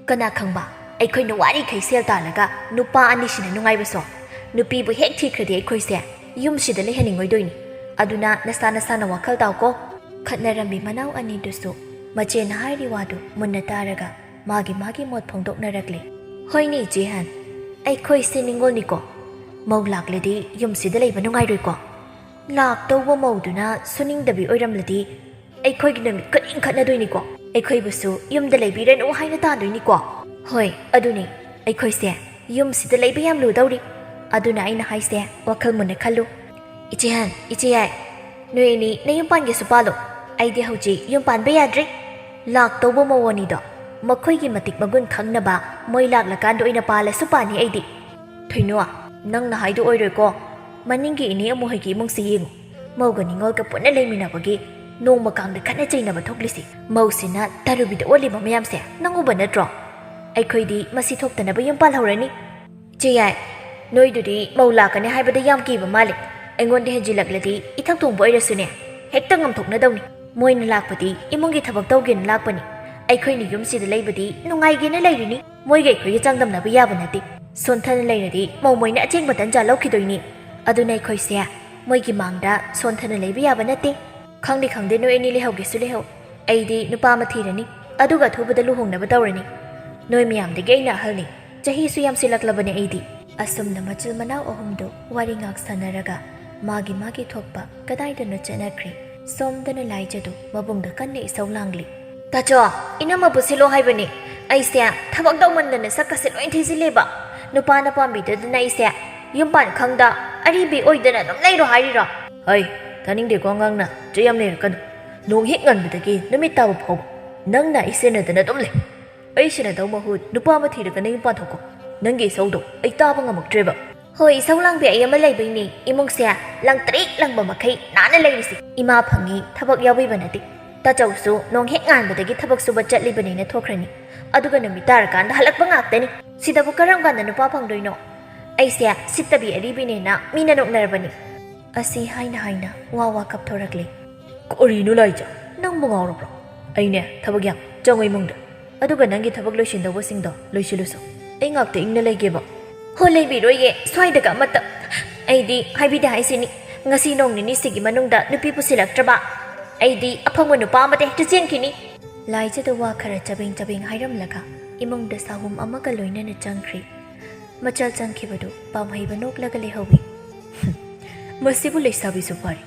ꯀꯅꯥ ꯈꯪꯕ, ꯑꯩꯈꯣꯏꯅ ꯋꯥꯔꯤꯈꯩ ꯁꯦꯜ ꯇꯥꯜꯂꯒ ꯅꯨꯄꯥ ꯑꯅꯤꯁꯤꯅ ꯅꯨꯡꯉꯥꯏꯕꯁꯣ꯫ ꯅꯨꯄꯤꯕꯨ ꯍꯦꯛ ꯊꯤꯈ꯭ꯔꯗꯤ ꯑꯩꯈꯣꯏꯁꯦ ꯌꯨꯝꯁꯤꯗ ꯂꯩꯍꯟꯅꯤꯡꯉꯣꯏꯗꯣꯏꯅꯤ꯫ ꯑꯗꯨꯅ ꯅꯁꯥ ꯅꯁꯥꯅ ꯋꯥꯈꯜ ꯇꯥꯎꯀꯣ꯫" ꯈꯠꯅꯔꯝꯃꯤ ꯃꯅꯥꯎ ꯑꯅꯤꯗꯨꯁꯨ ꯃꯆꯦꯅ ꯍꯥꯏꯔꯤ ꯋꯥꯗꯨ ꯃꯨꯟꯅ ꯇꯥꯔꯒ ꯃꯥꯒꯤ ꯃꯥꯒꯤ ꯃꯣꯠ ꯐꯣꯡꯗꯣꯛꯅꯔꯛꯂꯦ꯫ "ꯍꯣꯏꯅꯦ ꯏꯆꯦ ꯑꯍꯟ, ꯑꯩꯈꯣꯏꯁꯦ ꯅꯤꯡꯉꯣꯜꯅꯤꯀꯣ꯫ ꯃꯧ ꯂꯥꯛꯂꯗꯤ ꯌꯨꯝꯁꯤꯗ ꯂꯩꯕ ꯅꯨꯡꯉꯥꯏꯔꯣꯏꯀꯣ꯫ ꯂꯥꯛꯇꯧꯕ ꯃꯧꯗꯨꯅ ꯁꯨꯅꯤꯡꯗꯕꯤ ꯑꯣꯏꯔꯝꯂꯗꯤ ꯑꯩꯈꯣꯏꯒꯤ ꯅꯨꯃꯤꯠ ꯈꯨꯗꯤꯡ ꯈꯠꯅꯗꯣꯏꯅꯤꯀꯣ꯫ ꯑꯩꯈꯣꯏꯕꯨꯁꯨ ꯌꯨꯝꯗ ꯂꯩꯕꯤꯔꯅꯨ ꯍꯥꯏꯅ ꯇꯥꯗꯣꯏꯅꯤꯀꯣ꯫" "ꯍꯣꯏ, ꯑꯗꯨꯅꯤ꯫ ꯑꯩꯈꯣꯏꯁꯦ ꯌꯨꯝꯁꯤꯗ ꯂꯩꯕ ꯌꯥꯝ ꯂꯨꯗꯧꯔꯤ꯫ ꯑꯗꯨꯅ ꯑꯩꯅ ꯍꯥꯏꯁꯦ, ꯋꯥꯈꯜ ꯃꯨꯟꯅ ꯈꯜꯂꯨ꯫ ꯏꯆꯦꯍꯟ, ꯏꯆꯦꯌꯥꯏ, ꯅꯣꯏ ꯑꯅꯤ ꯅꯌꯨꯝ ꯄꯥꯟꯒꯦꯁꯨ ꯄꯥꯜꯂꯣ꯫ ꯑꯩꯗꯤ ꯍꯧꯖꯤꯛ ꯌꯨꯝ ꯄꯥꯟꯕ ꯌꯥꯗ꯭ꯔꯤ꯫ ꯂꯥꯛꯇꯧꯕ ꯃꯧ ꯑꯅꯤꯗꯣ ꯃꯈꯣꯏꯒꯤ ꯃꯇꯤꯛ ꯃꯒꯨꯟ ꯈꯪꯅꯕ ꯃꯣꯏ ꯂꯥꯛꯂꯀꯥꯟꯗ ꯑꯣꯏꯅ ꯄꯥꯜꯂꯁꯨ ꯄꯥꯅꯤ ꯑꯩꯗꯤ꯫ ꯊꯣꯏꯅꯣ, ꯅꯪꯅ ꯍꯥꯏꯗꯣ ꯑꯣꯏꯔꯣꯏꯀꯣ꯫ ꯃꯅꯤꯡꯒꯤ ꯏꯅꯦ ꯑꯃꯨ ꯍꯣꯏꯒꯤ ꯏꯃꯨꯡꯁꯤ ꯌꯦꯡꯉꯨ꯫ ꯃꯧꯒ ꯅꯤꯉꯣꯜꯒ ꯄꯨꯟꯅ ꯂꯩꯃꯤꯟꯅꯕꯒꯤ ꯅꯣꯡꯃ ꯀꯥꯡꯗ ꯈꯠꯅ ꯆꯩꯅꯕ ꯊꯣꯛꯂꯤꯁꯤ꯫ ꯃꯧꯁꯤꯅ ꯇꯔꯨꯕꯤꯗ ꯑꯣꯜꯂꯤꯕ ꯃꯌꯥꯝꯁꯦ ꯅꯪ ꯎꯕ ꯅꯠꯇ꯭ꯔꯣ? ꯑꯩꯈꯣꯏꯗꯤ ꯃꯁꯤ ꯊꯣꯛꯇꯅꯕ ꯌꯨꯝ ꯄꯥꯜꯍꯧꯔꯅꯤ꯫ ꯆꯦ ꯌꯥꯏ, ꯅꯣꯏꯗꯨꯗꯤ ꯃꯧ ꯂꯥꯛꯀꯅꯤ ꯍꯥꯏꯕꯗ ꯌꯥꯝ ꯀꯤꯕ ꯃꯥꯜꯂꯦ꯫ ꯑꯩꯉꯣꯟꯗ ꯍꯦꯟꯖꯤꯜꯂꯛꯂꯗꯤ ꯏꯊꯛ ꯊꯣꯡꯕ ꯑꯣꯏꯔꯁꯨꯅꯦ, ꯍꯦꯛꯇ ꯉꯝꯊꯣꯛꯅꯗꯧꯅꯤ꯫ ꯃꯣꯏꯅ ꯂꯥꯛꯄꯗꯤ ꯏꯃꯨꯡꯒꯤ ꯊꯕꯛ ꯇꯧꯒꯦꯅ ꯂꯥꯛꯄꯅꯤ꯫ ꯑꯩꯈꯣꯏꯅ ꯌꯨꯝꯁꯤꯗ ꯂꯩꯕꯗꯤ ꯅꯨꯡꯉꯥꯏꯒꯦꯅ ꯂꯩꯔꯤꯅꯤ꯫ ꯃꯣꯏꯒ ꯑꯩꯈꯣꯏꯒ ꯆꯥꯡꯗꯝꯅꯕ ꯌꯥꯕ ꯅꯠꯇꯦ꯫ ꯁꯣꯟꯊꯅ ꯂꯩꯔꯗꯤ ꯃꯧ ꯃꯣꯏꯅ ꯑꯆꯦꯡꯕ ꯇꯟꯖꯥ ꯂꯧꯈꯤꯗꯣꯏꯅꯤ꯫ ꯑꯗꯨꯅ ꯑꯩꯈꯣꯏꯁꯦ ꯃꯣꯏꯒꯤ ꯃꯥꯡꯗ ꯁꯣꯟꯊꯅ ꯂꯩꯕ ꯌꯥꯕ ꯅꯠꯇꯦ꯫ ꯈꯪꯗꯦ ꯈꯪꯗꯦ, ꯅꯣꯏ ꯑꯅꯤ ꯂꯩꯍꯧꯒꯦꯁꯨ ꯂꯩꯍꯧ꯫ ꯑꯩꯗꯤ ꯅꯨꯄꯥ ꯑꯃ ꯊꯤꯔꯅꯤ, ꯑꯗꯨꯒ ꯑꯊꯨꯕꯗ ꯂꯨꯍꯣꯡꯅꯕ ꯇꯧꯔꯅꯤ꯫ ꯅꯣꯏ ꯃꯌꯥꯝꯗꯒꯤ ꯑꯩꯅ ꯑꯍꯜꯅꯤ꯫ ꯆꯍꯤꯁꯨ ꯌꯥꯝꯁꯤꯜꯂꯛꯂꯕꯅꯦ ꯑꯩꯗꯤ꯫ ꯑꯁꯨꯝꯅ ꯃꯆꯤꯜ ꯃꯅꯥꯎ ꯑꯍꯨꯝꯗꯨ ꯋꯥꯔꯤ ꯉꯥꯛ ꯁꯥꯟꯅꯔꯒ ꯃꯥꯒꯤ ꯃꯥꯒꯤ ꯊꯣꯛꯄ ꯀꯗꯥꯏꯗꯅꯣ ꯆꯠꯅꯈ꯭ꯔꯦ꯫ ꯁꯣꯝꯗꯅ ꯂꯥꯏꯖꯗꯨ ꯃꯕꯨꯡꯗ ꯀꯟꯅ ꯏꯁꯧ ꯂꯥꯡꯂꯤ꯫ "ꯇꯥꯆꯧ, ꯏꯅꯝꯃ ꯄꯨꯁꯤꯜꯂꯣ ꯍꯥꯏꯕꯅꯤ꯫ ꯑꯩꯁꯦ ꯊꯕꯛ ꯇꯧꯃꯟꯗꯅ ꯁꯛꯀꯁꯦ ꯂꯣꯏ ꯊꯤꯖꯤꯜꯂꯦꯕ꯫ ꯅꯨꯄꯥꯅ ꯄꯥꯝꯕꯤꯗꯗꯅ ꯑꯩꯁꯦ ꯌꯨꯝ ꯄꯥꯟ ꯈꯪꯗ ꯑꯔꯤꯕꯤ ꯑꯣꯏꯗꯅ ꯑꯗꯨꯝ ꯂꯩꯔꯣ ꯍꯥꯏꯔꯤꯔꯣ?" "ꯍꯩ, ꯇꯥꯅꯤꯡꯗꯦꯀꯣ ꯑꯉꯥꯡꯅ, ꯆꯩ ꯌꯥꯝ ꯂꯩꯔꯛꯀꯅꯨ꯫ ꯅꯣꯡ ꯍꯦꯛ ꯉꯥꯟꯕꯗꯒꯤ ꯅꯨꯃꯤꯠ ꯇꯥꯕ ꯐꯥꯎꯕ ꯅꯪꯅ ꯑꯩ ꯁꯦꯟꯅꯗꯅ ꯑꯗꯨꯝ ꯂꯩ꯫ ꯑꯩ ꯁꯦꯟꯅꯗꯧ ꯃꯍꯨꯠ ꯅꯨꯄꯥ ꯑꯃ ꯊꯤꯔꯒ ꯅꯌꯨꯝ ꯄꯥꯟꯊꯣꯛꯀꯣ꯫ ꯅꯪꯒꯤ ꯏꯁꯧꯗꯣ ꯑꯩ ꯇꯥꯕ ꯉꯝꯃꯛꯇ꯭ꯔꯦꯕ꯫" "ꯍꯣꯏ, ꯏꯁꯧ ꯂꯥꯡꯕꯤ ꯑꯩ ꯑꯃ ꯂꯩꯕꯩꯅꯦ ꯏꯃꯨꯡꯁꯦ ꯂꯪ ꯇ꯭ꯔꯤꯛ ꯂꯪꯕ ꯃꯈꯩ ꯅꯥꯟꯅ ꯂꯩꯔꯤꯁꯦ꯫ ꯏꯃꯥ ꯐꯪꯉꯤ ꯊꯕꯛ ꯌꯥꯎꯕꯤꯕ ꯅꯠꯇꯦ꯫ ꯇꯥꯆꯧꯁꯨ ꯅꯣꯡ ꯍꯦꯛ ꯉꯥꯟꯕꯗꯒꯤ ꯊꯕꯛ ꯁꯨꯕ ꯆꯠꯂꯤꯕꯅꯦꯅ ꯊꯣꯛꯈ꯭ꯔꯅꯤ꯫ ꯑꯗꯨꯒ ꯅꯨꯃꯤꯠ ꯇꯥꯔꯀꯥꯟꯗ ꯍꯜꯂꯛꯄ ꯉꯥꯛꯇꯅꯤ꯫ ꯁꯤꯗꯕꯨ ꯀꯔꯝ ꯀꯥꯟꯗ ꯅꯨꯄꯥ ꯐꯪꯗꯣꯏꯅꯣ? ꯑꯩꯁꯦ ꯁꯤꯠꯇꯕꯤ ꯑꯔꯤꯕꯤꯅꯦꯅ ꯃꯤꯅ ꯅꯣꯛꯅꯔꯕꯅꯤ꯫" ꯑꯁꯤ ꯍꯥꯏꯅ ꯍꯥꯏꯅ ꯋꯥ ꯋꯥ ꯀꯞꯊꯣꯔꯛꯂꯦ꯫ "ꯀꯔꯤꯅꯣ ꯂꯥꯏꯖ, ꯅꯪꯕꯨ ꯉꯥꯎꯔꯕ꯭ꯔꯣ? ꯑꯩꯅꯦ ꯊꯕꯛ ꯌꯥꯝ ꯆꯪꯉꯣ ꯏꯃꯨꯡꯗ꯫ ꯑꯗꯨꯒ ꯅꯪꯒꯤ ꯊꯕꯛ ꯂꯣꯏꯁꯤꯟꯗꯧꯕꯁꯤꯡꯗꯣ ꯂꯣꯏꯁꯤꯜꯂꯨꯁꯨ꯫ ꯑꯩ ꯉꯥꯛꯇ ꯏꯪꯅ ꯂꯩꯒꯦꯕ꯫" "ꯍꯣ, ꯂꯩꯕꯤꯔꯣꯏꯌꯦ ꯁ꯭ꯋꯥꯏꯗꯒ ꯑꯃꯠꯇ꯫ ꯑꯩꯗꯤ ꯍꯥꯏꯕꯤꯗꯦ ꯍꯥꯏꯁꯤꯅꯤ, ꯉꯁꯤ ꯅꯣꯡ ꯅꯤꯅꯤꯁꯤꯒꯤ ꯃꯅꯨꯡꯗ ꯅꯨꯄꯤ ꯄꯨꯁꯤꯜꯂꯛꯇ꯭ꯔꯕ ꯑꯩꯗꯤ ꯑꯐꯪꯕ ꯅꯨꯄꯥ ꯑꯃꯗ ꯍꯦꯛꯇ ꯆꯦꯟꯈꯤꯅꯤ꯫" ꯂꯥꯏꯖꯗ ꯋꯥ ꯈꯔ ꯆꯕꯦꯡ ꯆꯕꯦꯡ ꯍꯥꯏꯔꯝꯂꯒ ꯏꯃꯨꯡꯗ ꯁꯥꯍꯨꯝ ꯑꯃꯒ ꯂꯣꯏꯅꯅ ꯆꯪꯈ꯭ꯔꯤ꯫ ꯃꯆꯜ ꯆꯪꯈꯤꯕꯗꯨ ꯄꯥꯝꯍꯩꯕ ꯅꯣꯛꯂꯒ ꯂꯩꯍꯧꯏ꯫ "ꯃꯁꯤꯕꯨ ꯂꯩꯁꯥꯕꯤꯁꯨ ꯐꯥꯔꯤ꯫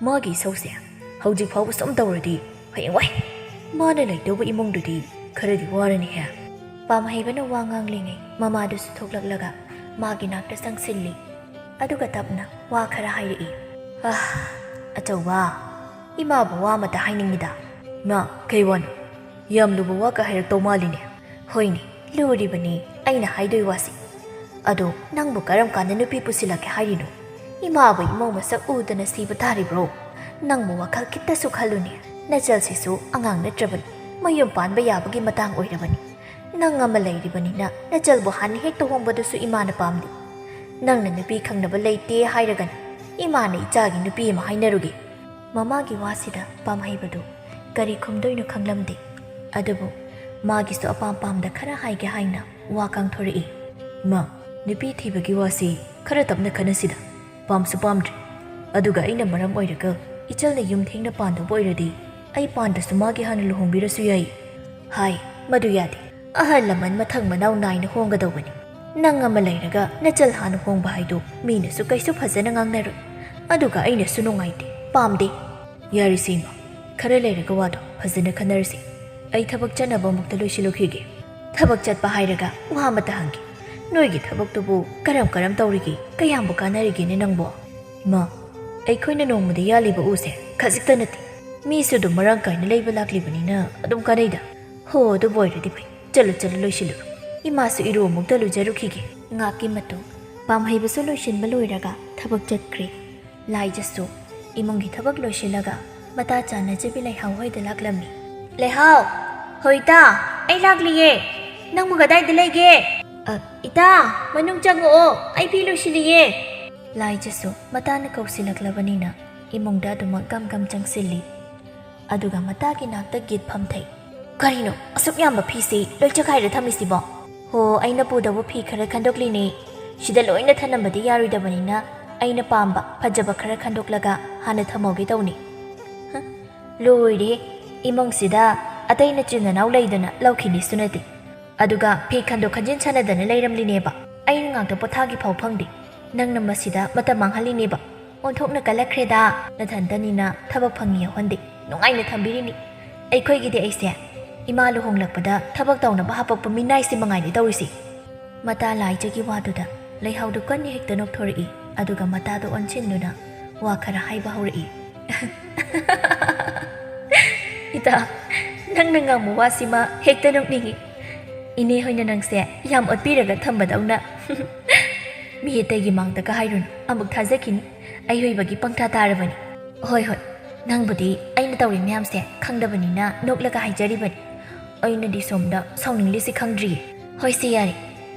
ꯃꯥꯒꯤ ꯏꯁꯧꯁꯦ ꯍꯧꯖꯤꯛ ꯐꯥꯎꯕ ꯁꯨꯝ ꯇꯧꯔꯗꯤ ꯍꯌꯦꯡꯋꯥꯏ ꯃꯥꯅ ꯂꯩꯗꯧꯕ ꯏꯃꯨꯡꯗꯨꯗꯤ ꯈꯔꯗꯤ ꯋꯥꯔꯅꯤꯍꯦ꯫" ꯄꯥꯝꯍꯩꯕꯅ ꯋꯥ ꯉꯥꯡꯂꯤꯉꯩ ꯃꯃꯥꯗꯨꯁꯨ ꯊꯣꯛꯂꯛꯂꯒ ꯃꯥꯒꯤ ꯅꯥꯛꯇ ꯆꯪꯁꯤꯜꯂꯤ꯫ ꯑꯗꯨꯒ ꯇꯞꯅ ꯋꯥ ꯈꯔ ꯍꯥꯏꯔꯛꯏ꯫ "ꯑꯥ, ꯑꯆꯧꯕ, ꯏꯃꯥꯕꯨ ꯋꯥ ꯑꯃꯇ ꯍꯥꯏꯅꯤꯡꯉꯤꯗ꯫" "ꯃꯥ, ꯀꯩ ꯋꯥꯅꯣ? ꯌꯥꯝ ꯂꯨꯕ ꯋꯥꯒ ꯍꯥꯏꯔꯛꯇꯧ ꯃꯥꯜꯂꯤꯅꯦ꯫" "ꯍꯣꯏꯅꯦ, ꯂꯨꯔꯤꯕꯅꯤ ꯑꯩꯅ ꯍꯥꯏꯗꯣꯏ ꯋꯥꯁꯤ꯫ ꯑꯗꯣ ꯅꯪꯕꯨ ꯀꯔꯝ ꯀꯥꯟꯗ ꯅꯨꯄꯤ ꯄꯨꯁꯤꯜꯂꯛꯀꯦ ꯍꯥꯏꯔꯤꯅꯣ? ꯏꯃꯥꯕꯨ ꯏꯃꯧ ꯃꯁꯛ ꯎꯗꯅ ꯁꯤꯕ ꯇꯥꯔꯤꯕ꯭ꯔꯣ? ꯅꯪꯕꯨ ꯋꯥꯈꯜ ꯈꯤꯇꯁꯨ ꯈꯜꯂꯨꯅꯦ꯫ ꯅꯆꯜꯁꯤꯁꯨ ꯑꯉꯥꯡ ꯅꯠꯇ꯭ꯔꯕꯅꯤ, ꯃꯌꯨꯝ ꯄꯥꯟꯕ ꯌꯥꯕꯒꯤ ꯃꯇꯥꯡ ꯑꯣꯏꯔꯕꯅꯤ꯫ ꯅꯪ ꯑꯃ ꯂꯩꯔꯤꯕꯅꯤꯅ ꯅꯆꯜꯕꯨ ꯍꯥꯟꯅ ꯍꯦꯛꯇ ꯍꯣꯡꯕꯗꯨꯁꯨ ꯏꯃꯥꯅ ꯄꯥꯝꯗꯦ꯫ ꯅꯪꯅ ꯅꯨꯄꯤ ꯈꯪꯅꯕ ꯂꯩꯇꯦ ꯍꯥꯏꯔꯒꯅ ꯏꯃꯥꯅ ꯏꯆꯥꯒꯤ ꯅꯨꯄꯤ ꯑꯃ ꯍꯥꯏꯅꯔꯨꯒꯦ꯫" ꯃꯃꯥꯒꯤ ꯋꯥꯁꯤꯗ ꯄꯥꯝꯍꯩꯕꯗꯨ ꯀꯔꯤ ꯈꯨꯝꯗꯣꯏꯅꯣ ꯈꯪꯂꯝꯗꯦ꯫ ꯑꯗꯨꯕꯨ ꯃꯥꯒꯤꯁꯨ ꯑꯄꯥꯝ ꯄꯥꯝꯗ ꯈꯔ ꯍꯥꯏꯒꯦ ꯍꯥꯏꯅ ꯋꯥ ꯀꯥꯡꯊꯣꯔꯛꯏ꯫ "ꯏꯃꯥ, ꯅꯨꯄꯤ ꯊꯤꯕꯒꯤ ꯋꯥꯁꯤ ꯈꯔ ꯇꯞꯅ ꯈꯟꯅꯁꯤꯗ꯫ ꯄꯥꯝꯁꯨ ꯄꯥꯝꯗ꯭ꯔꯦ꯫ ꯑꯗꯨꯒ ꯑꯩꯅ ꯃꯔꯝ ꯑꯣꯏꯔꯒ ꯏꯆꯜꯅ ꯌꯨꯝ ꯊꯦꯡꯅ ꯄꯥꯟꯗꯧꯕ ꯑꯣꯏꯔꯗꯤ ꯑꯩ ꯄꯥꯟꯗ꯭ꯔꯁꯨ ꯃꯥꯒꯤ ꯍꯥꯟꯅ ꯂꯨꯍꯣꯡꯕꯤꯔꯁꯨ ꯌꯥꯏ꯫" "ꯍꯥꯏ, ꯃꯗꯨ ꯌꯥꯗꯦ꯫ ꯑꯍꯜ ꯂꯃꯟ ꯃꯊꯪ ꯃꯅꯥꯎ ꯅꯥꯏꯅ ꯍꯣꯡꯒꯗꯧꯕꯅꯤ꯫ ꯅꯪ ꯑꯃ ꯂꯩꯔꯒ ꯅꯆꯜ ꯍꯥꯟꯅ ꯍꯣꯡꯕ ꯍꯥꯏꯗꯨ ꯃꯤꯅꯁꯨ ꯀꯩꯁꯨ ꯐꯖꯅ ꯉꯥꯡꯅꯔꯣꯏ꯫ ꯑꯗꯨꯒ ꯑꯩꯅꯁꯨ ꯅꯨꯡꯉꯥꯏꯇꯦ, ꯄꯥꯝꯗꯦ꯫" "ꯌꯥꯔꯤꯁꯦ ꯏꯃꯥ, ꯈꯔ ꯂꯩꯔꯒ ꯋꯥꯗꯣ ꯐꯖꯅ ꯈꯟꯅꯔꯁꯤ꯫ ꯑꯩ ꯊꯕꯛ ꯆꯠꯅꯕ ꯑꯃꯨꯛꯇ ꯂꯣꯏꯁꯤꯜꯂꯨꯈꯤꯒꯦ꯫" "ꯊꯕꯛ ꯆꯠꯄ ꯍꯥꯏꯔꯒ ꯋꯥ ꯑꯃꯇ ꯍꯪꯒꯦ꯫ ꯅꯣꯏꯒꯤ ꯊꯕꯛꯇꯨꯕꯨ ꯀꯔꯝ ꯀꯔꯝ ꯇꯧꯔꯤꯒꯦ? ꯀꯌꯥꯝꯕꯨ ꯀꯥꯟꯅꯔꯤꯒꯦꯅꯦ ꯅꯪꯕꯣ?" "ꯏꯃꯥ, ꯑꯩꯈꯣꯏꯅ ꯅꯣꯡꯃꯗ ꯌꯥꯜꯂꯤꯕ ꯎꯁꯦ ꯈꯖꯤꯛꯇ ꯅꯠꯇꯦ꯫ ꯃꯤꯁꯨ ꯑꯗꯨꯝ ꯃꯔꯥꯡ ꯀꯥꯏꯅ ꯂꯩꯕ ꯂꯥꯛꯂꯤꯕꯅꯤꯅ ꯑꯗꯨꯝ ꯀꯥꯟꯅꯩꯗ꯫" "ꯍꯣ, ꯑꯗꯨꯕꯨ ꯑꯣꯏꯔꯗꯤ ꯐꯩ꯫ ꯆꯠꯂꯨ, ꯆꯠꯂꯨ, ꯂꯣꯏꯁꯤꯜꯂꯨꯔꯣ꯫ ꯏꯃꯥꯁꯨ ꯏꯔꯨ ꯑꯃꯨꯛꯇ ꯂꯨꯖꯔꯨꯈꯤꯒꯦ꯫" ꯉꯥꯛꯀꯤ ꯃꯇꯨꯡ ꯄꯥꯝꯍꯩꯕꯁꯨ ꯂꯣꯏꯁꯤꯟꯕ ꯂꯣꯏꯔꯒ ꯊꯕꯛ ꯆꯠꯈ꯭ꯔꯦ꯫ ꯂꯥꯏꯖꯁꯨ ꯏꯃꯨꯡꯒꯤ ꯊꯕꯛ ꯂꯣꯏꯁꯤꯜꯂꯒ ꯃꯇꯥ ꯆꯥꯅ ꯖꯤꯕꯤ ꯂꯩꯍꯥꯎ ꯍꯣꯏꯗ ꯂꯥꯛꯂꯝꯃꯤ꯫ "ꯂꯩꯍꯥꯎ, ꯍꯣ ꯏꯇꯥ, ꯑꯩ ꯂꯥꯛꯂꯤꯌꯦ꯫ ꯅꯪꯕꯨ ꯀꯗꯥꯏꯗ ꯂꯩꯒꯦ?" "ꯑ, ꯏꯇꯥ, ꯃꯅꯨꯡ ꯆꯪꯉꯛꯑꯣ, ꯑꯩ ꯐꯤ ꯂꯣꯏꯁꯤꯜꯂꯤꯌꯦ꯫" ꯂꯥꯏꯖꯁꯨ ꯃꯇꯥꯅ ꯀꯧꯁꯤꯜꯂꯛꯂꯕꯅꯤꯅ ꯏꯃꯨꯡꯗ ꯑꯗꯨꯃꯛ ꯒꯝ ꯒꯝ ꯆꯪꯁꯤꯜꯂꯤ꯫ ꯑꯗꯨꯒ ꯃꯇꯥꯒꯤ ꯅꯥꯛꯇ ꯒꯤꯠ ꯐꯝꯊꯩ꯫ "ꯀꯔꯤꯅꯣ ꯑꯁꯨꯛ ꯌꯥꯝꯕ ꯐꯤꯁꯤ ꯂꯣꯏ ꯆꯈꯥꯏꯔ ꯊꯝꯃꯤꯁꯤꯕꯣ?" "ꯍꯣ, ꯑꯩꯅ ꯄꯨꯗꯧꯕ ꯐꯤ ꯈꯔ ꯈꯟꯗꯣꯛꯂꯤꯅꯦ꯫ ꯁꯤꯗ ꯂꯣꯏꯅ ꯊꯅꯝꯕꯗꯤ ꯌꯥꯔꯣꯏꯗꯕꯅꯤꯅ ꯑꯩꯅ ꯄꯥꯝꯕ ꯐꯖꯕ ꯈꯔ ꯈꯟꯗꯣꯛꯂꯒ ꯍꯥꯟꯅ ꯊꯝꯍꯧꯒꯦ ꯇꯧꯅꯤ꯫" "ꯍ, ꯂꯣꯏꯔꯦ꯫ ꯏꯃꯨꯡꯁꯤꯗ ꯑꯇꯩ ꯅꯆꯤꯟ ꯅꯅꯥꯎ ꯂꯩꯗꯅ ꯂꯧꯈꯤꯅꯤꯁꯨ ꯅꯠꯇꯦ꯫ ꯑꯗꯨꯒ ꯐꯤ ꯈꯟꯗꯣꯛ ꯈꯟꯖꯤꯟ ꯁꯥꯟꯅꯗꯅ ꯂꯩꯔꯝꯂꯤꯅꯦꯕ꯫ ꯑꯩꯅ ꯉꯥꯛꯇ ꯄꯣꯊꯥꯒꯦ ꯐꯥꯎ ꯐꯪꯗꯦ꯫ ꯅꯪꯅ ꯃꯁꯤꯗ ꯃꯇꯝ ꯃꯥꯡꯍꯜꯂꯤꯅꯦꯕ꯫ ꯑꯣꯟꯊꯣꯛꯅ ꯀꯜꯂꯛꯈ꯭ꯔꯦꯗ꯫ ꯅꯊꯟꯇꯅꯤꯅ ꯊꯕꯛ ꯐꯪꯉꯤ ꯌꯥꯎꯍꯟꯗꯦ꯫ ꯅꯨꯡꯉꯥꯏꯅ ꯊꯝꯕꯤꯔꯤꯅꯤ꯫ ꯑꯩꯈꯣꯏꯒꯤꯗꯤ ꯑꯩꯁꯦ ꯏꯃꯥ ꯂꯨꯍꯣꯡꯂꯛꯄꯗ ꯊꯕꯛ ꯇꯧꯅꯕ ꯍꯥꯄꯛꯄ ꯃꯤꯅꯥꯏꯁꯤ ꯃꯉꯥꯏꯔꯦ ꯇꯧꯔꯤꯁꯤ꯫ ꯃꯇꯥ ꯂꯥꯏꯖꯒꯤ ꯋꯥꯗꯨꯗ ꯂꯩꯍꯥꯎꯗꯨ ꯀꯟꯅ ꯍꯦꯛꯇ ꯅꯣꯛꯊꯣꯔꯛꯏ꯫ ꯑꯗꯨꯒ ꯃꯇꯥꯗꯣ ꯑꯣꯟꯁꯤꯟꯗꯨꯅ ꯋꯥ ꯈꯔ ꯍꯥꯏꯕ ꯍꯧꯔꯛꯏ꯫ "ꯏꯇꯥ, ꯅꯪꯅ ꯉꯥꯡꯕ ꯋꯥꯁꯤꯃ ꯍꯦꯛꯇ ꯅꯣꯛꯅꯤꯡꯏ꯫ ꯏꯅꯦ ꯍꯣꯏꯅ ꯅꯪꯁꯦ ꯌꯥꯝ ꯑꯣꯠꯄꯤꯔꯒ ꯊꯝꯕꯗꯧꯅ꯫ ꯃꯤ ꯑꯇꯩꯒꯤ ꯃꯥꯡꯗꯒ ꯍꯥꯏꯔꯨꯅꯨ, ꯑꯃꯨꯛ ꯊꯥꯖꯈꯤꯅꯤ꯫ ꯑꯩ ꯑꯣꯏꯕꯒꯤ ꯄꯪꯇꯥ ꯇꯥꯔꯕꯅꯤ꯫ ꯍꯣꯏ, ꯍꯣꯏ, ꯅꯪꯕꯨꯗꯤ ꯑꯩꯅ ꯇꯧꯔꯤ ꯃꯌꯥꯝꯁꯦ ꯈꯪꯗꯕꯅꯤꯅ ꯅꯣꯛꯂꯒ ꯍꯥꯏꯖꯔꯤꯕꯅꯤ꯫ ꯑꯩꯅꯗꯤ ꯁꯣꯝꯗ ꯁꯥꯎꯅꯤꯡꯂꯤꯁꯤ ꯈꯪꯗ꯭ꯔꯤꯌꯦ꯫ ꯍꯣꯏꯁꯦ, ꯌꯥꯔꯦ,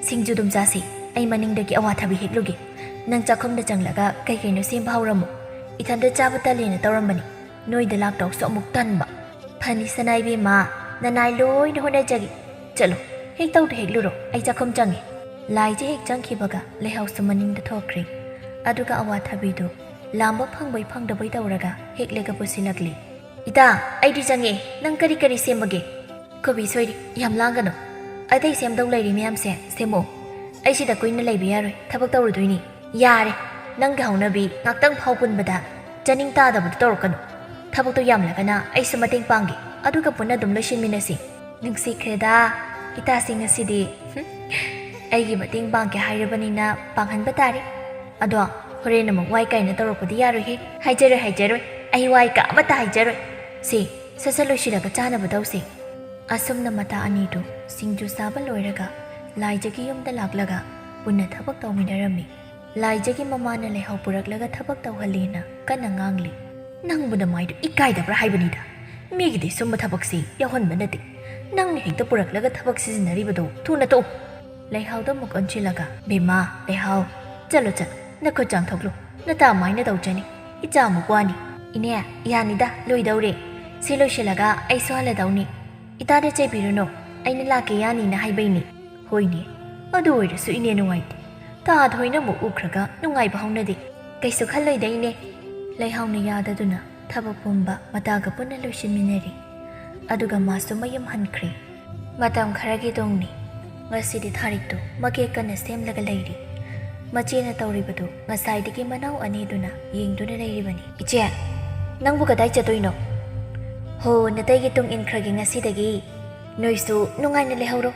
ꯁꯤꯡꯖꯨ ꯑꯗꯨꯝ ꯆꯥꯁꯤ꯫ ꯑꯩ ꯃꯅꯤꯡꯗꯒꯤ ꯑꯋꯥꯊꯕꯤ ꯍꯦꯛꯂꯨꯒꯦ꯫ ꯅꯪ ꯆꯥꯛꯈꯨꯝꯗ ꯆꯪꯂꯒ ꯀꯩ ꯀꯩꯅꯣ ꯁꯦꯝꯕ ꯍꯧꯔꯝꯃꯨ꯫ ꯏꯊꯟꯇ ꯆꯥꯕ ꯇꯜꯂꯦꯅ ꯇꯧꯔꯝꯕꯅꯤ꯫ ꯅꯣꯏꯗ ꯂꯥꯛꯇꯧꯁꯨ ꯑꯃꯨꯛ ꯇꯟꯕ꯫ ꯐꯅꯤ ꯁꯅꯥ ꯏꯕꯦꯝꯃ, ꯅꯅꯥꯏ ꯂꯣꯏꯅ ꯍꯣꯠꯅꯖꯒꯦ꯫ ꯆꯠꯂꯣ, ꯍꯦꯛ ꯇꯧꯗ ꯍꯦꯛꯂꯨꯔꯣ, ꯑꯩ ꯆꯥꯛꯈꯨꯝ ꯆꯪꯉꯦ꯫ ꯂꯥꯏꯖ ꯍꯦꯛ ꯆꯪꯈꯤꯕꯒ ꯂꯩꯍꯥꯎꯁꯨ ꯃꯅꯤꯡꯗ ꯊꯣꯛꯈ꯭ꯔꯦ꯫ ꯑꯗꯨꯒ ꯑꯋꯥꯊꯕꯤꯗꯨ ꯂꯥꯝꯕ ꯐꯪꯕꯣꯏ ꯐꯪꯗꯕꯣꯏ ꯇꯧꯔꯒ ꯍꯦꯛꯂꯒ ꯄꯨꯁꯤꯜꯂꯛꯂꯤ꯫ "ꯏꯇꯥ, ꯑꯩꯗꯤ ꯆꯪꯉꯦ, ꯅꯪ ꯀꯔꯤ ꯀꯔꯤ ꯁꯦꯝꯕꯒꯦ?" "ꯀꯣꯕꯤ ꯁꯣꯏꯔꯤ, ꯌꯥꯝ ꯂꯥꯡꯒꯅꯨ꯫ ꯑꯇꯩ ꯁꯦꯝꯗꯧ ꯂꯩꯔꯤ ꯃꯌꯥꯝꯁꯦ ꯁꯦꯝꯃꯣ꯫ ꯑꯩ ꯁꯤꯗ ꯀꯨꯏꯅ ꯂꯩꯕ ꯌꯥꯔꯣꯏ, ꯊꯕꯛ ꯇꯧꯔꯨꯗꯣꯏꯅꯤ꯫" "ꯌꯥꯔꯦ, ꯅꯪꯒꯤ ꯍꯧꯅꯕꯤ ꯉꯥꯛꯇꯪ ꯐꯥꯎ ꯄꯨꯟꯕꯗ ꯆꯥꯅꯤꯡ ꯇꯥꯗꯕꯗꯨ ꯇꯧꯔꯛꯀꯅꯨ꯫ ꯊꯕꯛꯇꯣ ꯌꯥꯝꯂꯒꯅ ꯑꯩꯁꯨ ꯃꯇꯦꯡ ꯄꯥꯡꯒꯦ, ꯑꯗꯨꯒ ꯄꯨꯟꯅ ꯑꯗꯨꯝ ꯂꯣꯏꯁꯤꯟꯃꯤꯟꯅꯁꯤ꯫" "ꯅꯨꯡꯁꯤꯈ꯭ꯔꯦꯗ, ꯏꯇꯥꯁꯤꯡ ꯑꯁꯤꯗꯤ꯫ ꯍꯨꯝ, ꯑꯩꯒꯤ ꯃꯇꯦꯡ ꯄꯥꯡꯒꯦ ꯍꯥꯏꯔꯕꯅꯤꯅ ꯄꯥꯡꯍꯟꯕ ꯇꯥꯔꯦ꯫ ꯑꯗꯣ ꯍꯣꯔꯦꯟ ꯑꯃꯨꯛ ꯋꯥꯏ ꯀꯥꯏꯅ ꯇꯧꯔꯛꯄꯗꯤ ꯌꯥꯔꯣꯏꯍꯦ꯫" "ꯍꯥꯏꯖꯔꯣꯏ, ꯍꯥꯏꯖꯔꯣꯏ, ꯑꯩ ꯋꯥꯏ ꯀꯥ ꯑꯃꯠꯇ ꯍꯥꯏꯖꯔꯣꯏ꯫ ꯁꯤ, ꯁꯠ ꯁꯠ ꯂꯣꯏꯁꯤꯜꯂꯒ ꯆꯥꯅꯕ ꯇꯧꯁꯤ꯫" ꯑꯁꯨꯝꯅ ꯃꯇꯥ ꯑꯅꯤꯗꯨ ꯁꯤꯡꯖꯨ ꯆꯥꯕ ꯂꯣꯏꯔꯒ ꯂꯥꯏꯖꯒꯤ ꯌꯨꯝꯗ ꯂꯥꯛꯂꯒ ꯄꯨꯟꯅ ꯊꯕꯛ ꯇꯧꯃꯤꯟꯅꯔꯝꯃꯤ꯫ ꯂꯥꯏꯖꯒꯤ ꯃꯃꯥꯅ ꯂꯩꯍꯥꯎ ꯄꯨꯔꯛꯂꯒ ꯊꯕꯛ ꯇꯧꯍꯜꯂꯦꯅ ꯀꯟꯅ ꯉꯥꯡꯂꯤ꯫ "ꯅꯪꯕꯨ ꯅꯃꯥꯏꯗꯨ ꯏꯀꯥꯏꯗꯕ꯭ꯔꯥ ꯍꯥꯏꯕꯅꯤꯗ꯫ ꯃꯤꯒꯤꯗꯤ ꯁꯨꯝꯕ ꯊꯕꯛꯁꯤ ꯌꯥꯎꯍꯟꯕ ꯅꯠꯇꯦ꯫ ꯅꯪꯅ ꯍꯦꯛꯇ ꯄꯨꯔꯛꯂꯒ ꯊꯕꯛ ꯁꯤꯖꯤꯟꯅꯔꯤꯕꯗꯣ ꯊꯨꯅ ꯇꯣꯛꯎ꯫" ꯂꯩꯍꯥꯎꯗ ꯑꯃꯨꯛ ꯑꯣꯟꯁꯤꯜꯂꯒ, "ꯕꯦꯝꯃ, ꯂꯩꯍꯥꯎ, ꯆꯠꯂꯣ, ꯆꯠꯂꯣ, ꯅꯈꯨꯠ ꯆꯥꯝꯊꯣꯛꯂꯨ꯫ ꯅꯇꯥ ꯃꯥꯏꯅ ꯇꯧꯖꯅꯤ꯫ ꯏꯆꯥ ꯑꯃꯨꯛ ꯋꯥꯅꯤ꯫" "ꯏꯅꯦ, ꯌꯥꯅꯤꯗ, ꯂꯣꯏꯗꯧꯔꯦ꯫ ꯁꯤ ꯂꯣꯏꯁꯤꯜꯂꯒ ꯑꯩꯁꯨ ꯍꯜꯂꯗꯧꯅꯤ꯫ ꯏꯇꯥꯗ ꯆꯩꯕꯤꯔꯨꯅꯨ, ꯑꯩꯅ ꯂꯥꯛꯀꯦ ꯌꯥꯅꯤꯅ ꯍꯥꯏꯕꯩꯅꯤ꯫" "ꯍꯣꯏꯅꯦ, ꯑꯗꯨ ꯑꯣꯏꯔꯁꯨ ꯏꯅꯦ ꯅꯨꯡꯉꯥꯏꯇꯦ꯫ ꯇꯥ ꯊꯣꯏꯅ ꯑꯃꯨꯛ ꯎꯈ꯭ꯔꯒ ꯅꯨꯡꯉꯥꯏꯕ ꯍꯧꯅꯗꯦ꯫ ꯀꯩꯁꯨ ꯈꯜꯂꯣꯏꯗ ꯏꯅꯦ꯫" ꯂꯩꯍꯥꯎꯅ ꯌꯥꯗꯗꯨꯅ ꯊꯕꯛ ꯄꯨꯝꯕ ꯃꯇꯥꯒ ꯄꯨꯟꯅ ꯂꯣꯏꯁꯤꯟꯃꯤꯟꯅꯔꯤ꯫ ꯑꯗꯨꯒ ꯃꯥꯁꯨ ꯃꯌꯨꯝ ꯍꯟꯈ꯭ꯔꯦ꯫ ꯃꯇꯝ ꯈꯔꯒꯤ ꯇꯨꯡꯅꯤ꯫ ꯉꯁꯤꯗꯤ ꯊꯥꯔꯤꯛꯇꯨ ꯃꯀꯦꯛ ꯀꯟꯅ ꯁꯦꯝꯂꯒ ꯂꯩꯔꯤ꯫ ꯃꯆꯦꯅ ꯇꯧꯔꯤꯕꯗꯨ ꯉꯁꯥꯏꯗꯒꯤ ꯃꯅꯥꯎ ꯑꯅꯤꯗꯨꯅ ꯌꯦꯡꯗꯨꯅ ꯂꯩꯔꯤꯕꯅꯤ꯫ "ꯏꯆꯦ, ꯅꯪꯕꯨ ꯀꯗꯥꯏ ꯆꯠꯇꯣꯏꯅꯣ?" "ꯍꯣ, ꯅꯇꯩꯒꯤ ꯇꯨꯡ ꯏꯟꯈ꯭ꯔꯒꯦ ꯉꯁꯤꯗꯒꯤ꯫ ꯅꯣꯏꯁꯨ ꯅꯨꯡꯉꯥꯏꯅ ꯂꯩꯍꯧꯔꯣ,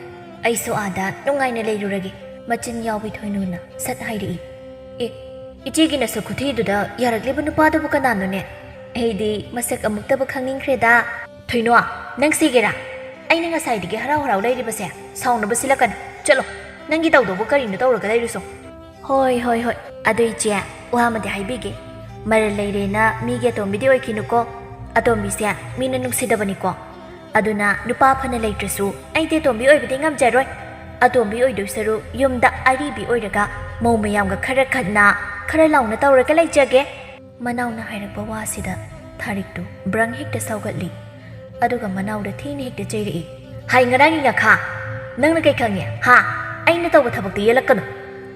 ꯑꯩꯁꯨ ꯑꯥꯗ ꯅꯨꯡꯉꯥꯏꯅ ꯂꯩꯔꯨꯔꯒꯦ꯫ ꯃꯆꯤꯟ ꯌꯥꯎꯕꯤ ꯊꯣꯏꯅꯨꯅ ꯁꯠ ꯍꯥꯏꯔꯛꯏ꯫ ꯑꯦ, ꯏꯆꯦꯒꯤ ꯅꯁꯛ ꯈꯨꯊꯤꯗꯨꯗ ꯌꯥꯔꯛꯂꯤꯕ ꯅꯨꯄꯥꯗꯨꯕꯨ ꯀꯅꯥꯅꯣꯅꯦ? ꯑꯩꯗꯤ ꯃꯁꯛ ꯑꯃꯨꯛꯇꯕꯨ ꯈꯪꯅꯤꯡꯈ꯭ꯔꯦꯗ꯫ ꯊꯣꯏꯅꯣ, ꯅꯪ ꯁꯤꯒꯦꯔꯥ? ꯑꯩꯅ ꯉꯁꯥꯏꯗꯒꯤ ꯍꯔꯥꯎ ꯍꯔꯥꯎ ꯂꯩꯔꯤꯕꯁꯦ ꯁꯥꯎꯅꯕ ꯁꯤꯜꯂꯛꯀꯅꯨ꯫ ꯆꯠꯂꯣ, ꯅꯪꯒꯤ ꯇꯧꯗꯧꯕ ꯀꯔꯤꯅꯣ ꯇꯧꯔꯒ ꯂꯩꯔꯨꯁꯣ꯫ ꯍꯣꯏ ꯍꯣꯏ ꯍꯣꯏ꯫ ꯑꯗꯨ ꯏꯆꯦ, ꯋꯥ ꯑꯃꯗꯤ ꯍꯥꯏꯕꯤꯒꯦ꯫ ꯃꯔꯜ ꯂꯩꯔꯦꯅ ꯃꯤꯒꯤ ꯑꯇꯣꯝꯕꯤꯗꯤ ꯑꯣꯏꯈꯤꯅꯨꯀꯣ꯫ ꯑꯇꯣꯝꯕꯤꯁꯦ ꯃꯤꯅ ꯅꯨꯡꯁꯤꯗꯕꯅꯤꯀꯣ꯫ ꯑꯗꯨꯅ ꯅꯨꯄꯥ ꯐꯅ ꯂꯩꯇ꯭ꯔꯁꯨ ꯑꯩꯗꯤ ꯑꯇꯣꯝꯕꯤ ꯑꯣꯏꯕꯗꯤ ꯉꯝꯖꯔꯣꯏ꯫ ꯑꯇꯣꯝꯕꯤ ꯑꯣꯏꯗꯣꯏ ꯁꯔꯨꯛ ꯌꯨꯝꯗ ꯑꯔꯤꯕꯤ ꯑꯣꯏꯔꯒ ꯃꯧ ꯃꯌꯥꯝꯒ ꯈꯔ ꯈꯠꯅ, ꯈꯔ ꯂꯥꯎꯅ ꯇꯧꯔꯒ ꯂꯩꯖꯒꯦ꯫ ꯃꯅꯥꯎꯅ ꯍꯥꯏꯔꯛꯄ ꯋꯥꯁꯤꯗ ꯊꯥꯔꯤꯛꯇꯨ ꯕ꯭ꯔꯪ ꯍꯦꯛꯇ ꯁꯧꯒꯠꯂꯤ꯫ ꯑꯗꯨꯒ ꯃꯅꯥꯎꯗ ꯊꯤꯅ ꯍꯦꯛꯇ ꯆꯩꯔꯛꯏ꯫ ꯍꯥꯏ ꯉꯔꯥꯡꯒꯤ ꯉꯥꯈꯥ, ꯅꯪꯅ ꯀꯩ ꯈꯪꯉꯦ ꯍꯥ? ꯑꯩꯅ ꯇꯧꯕ ꯊꯕꯛꯇ ꯌꯦꯜꯂꯛꯀꯅꯨ꯫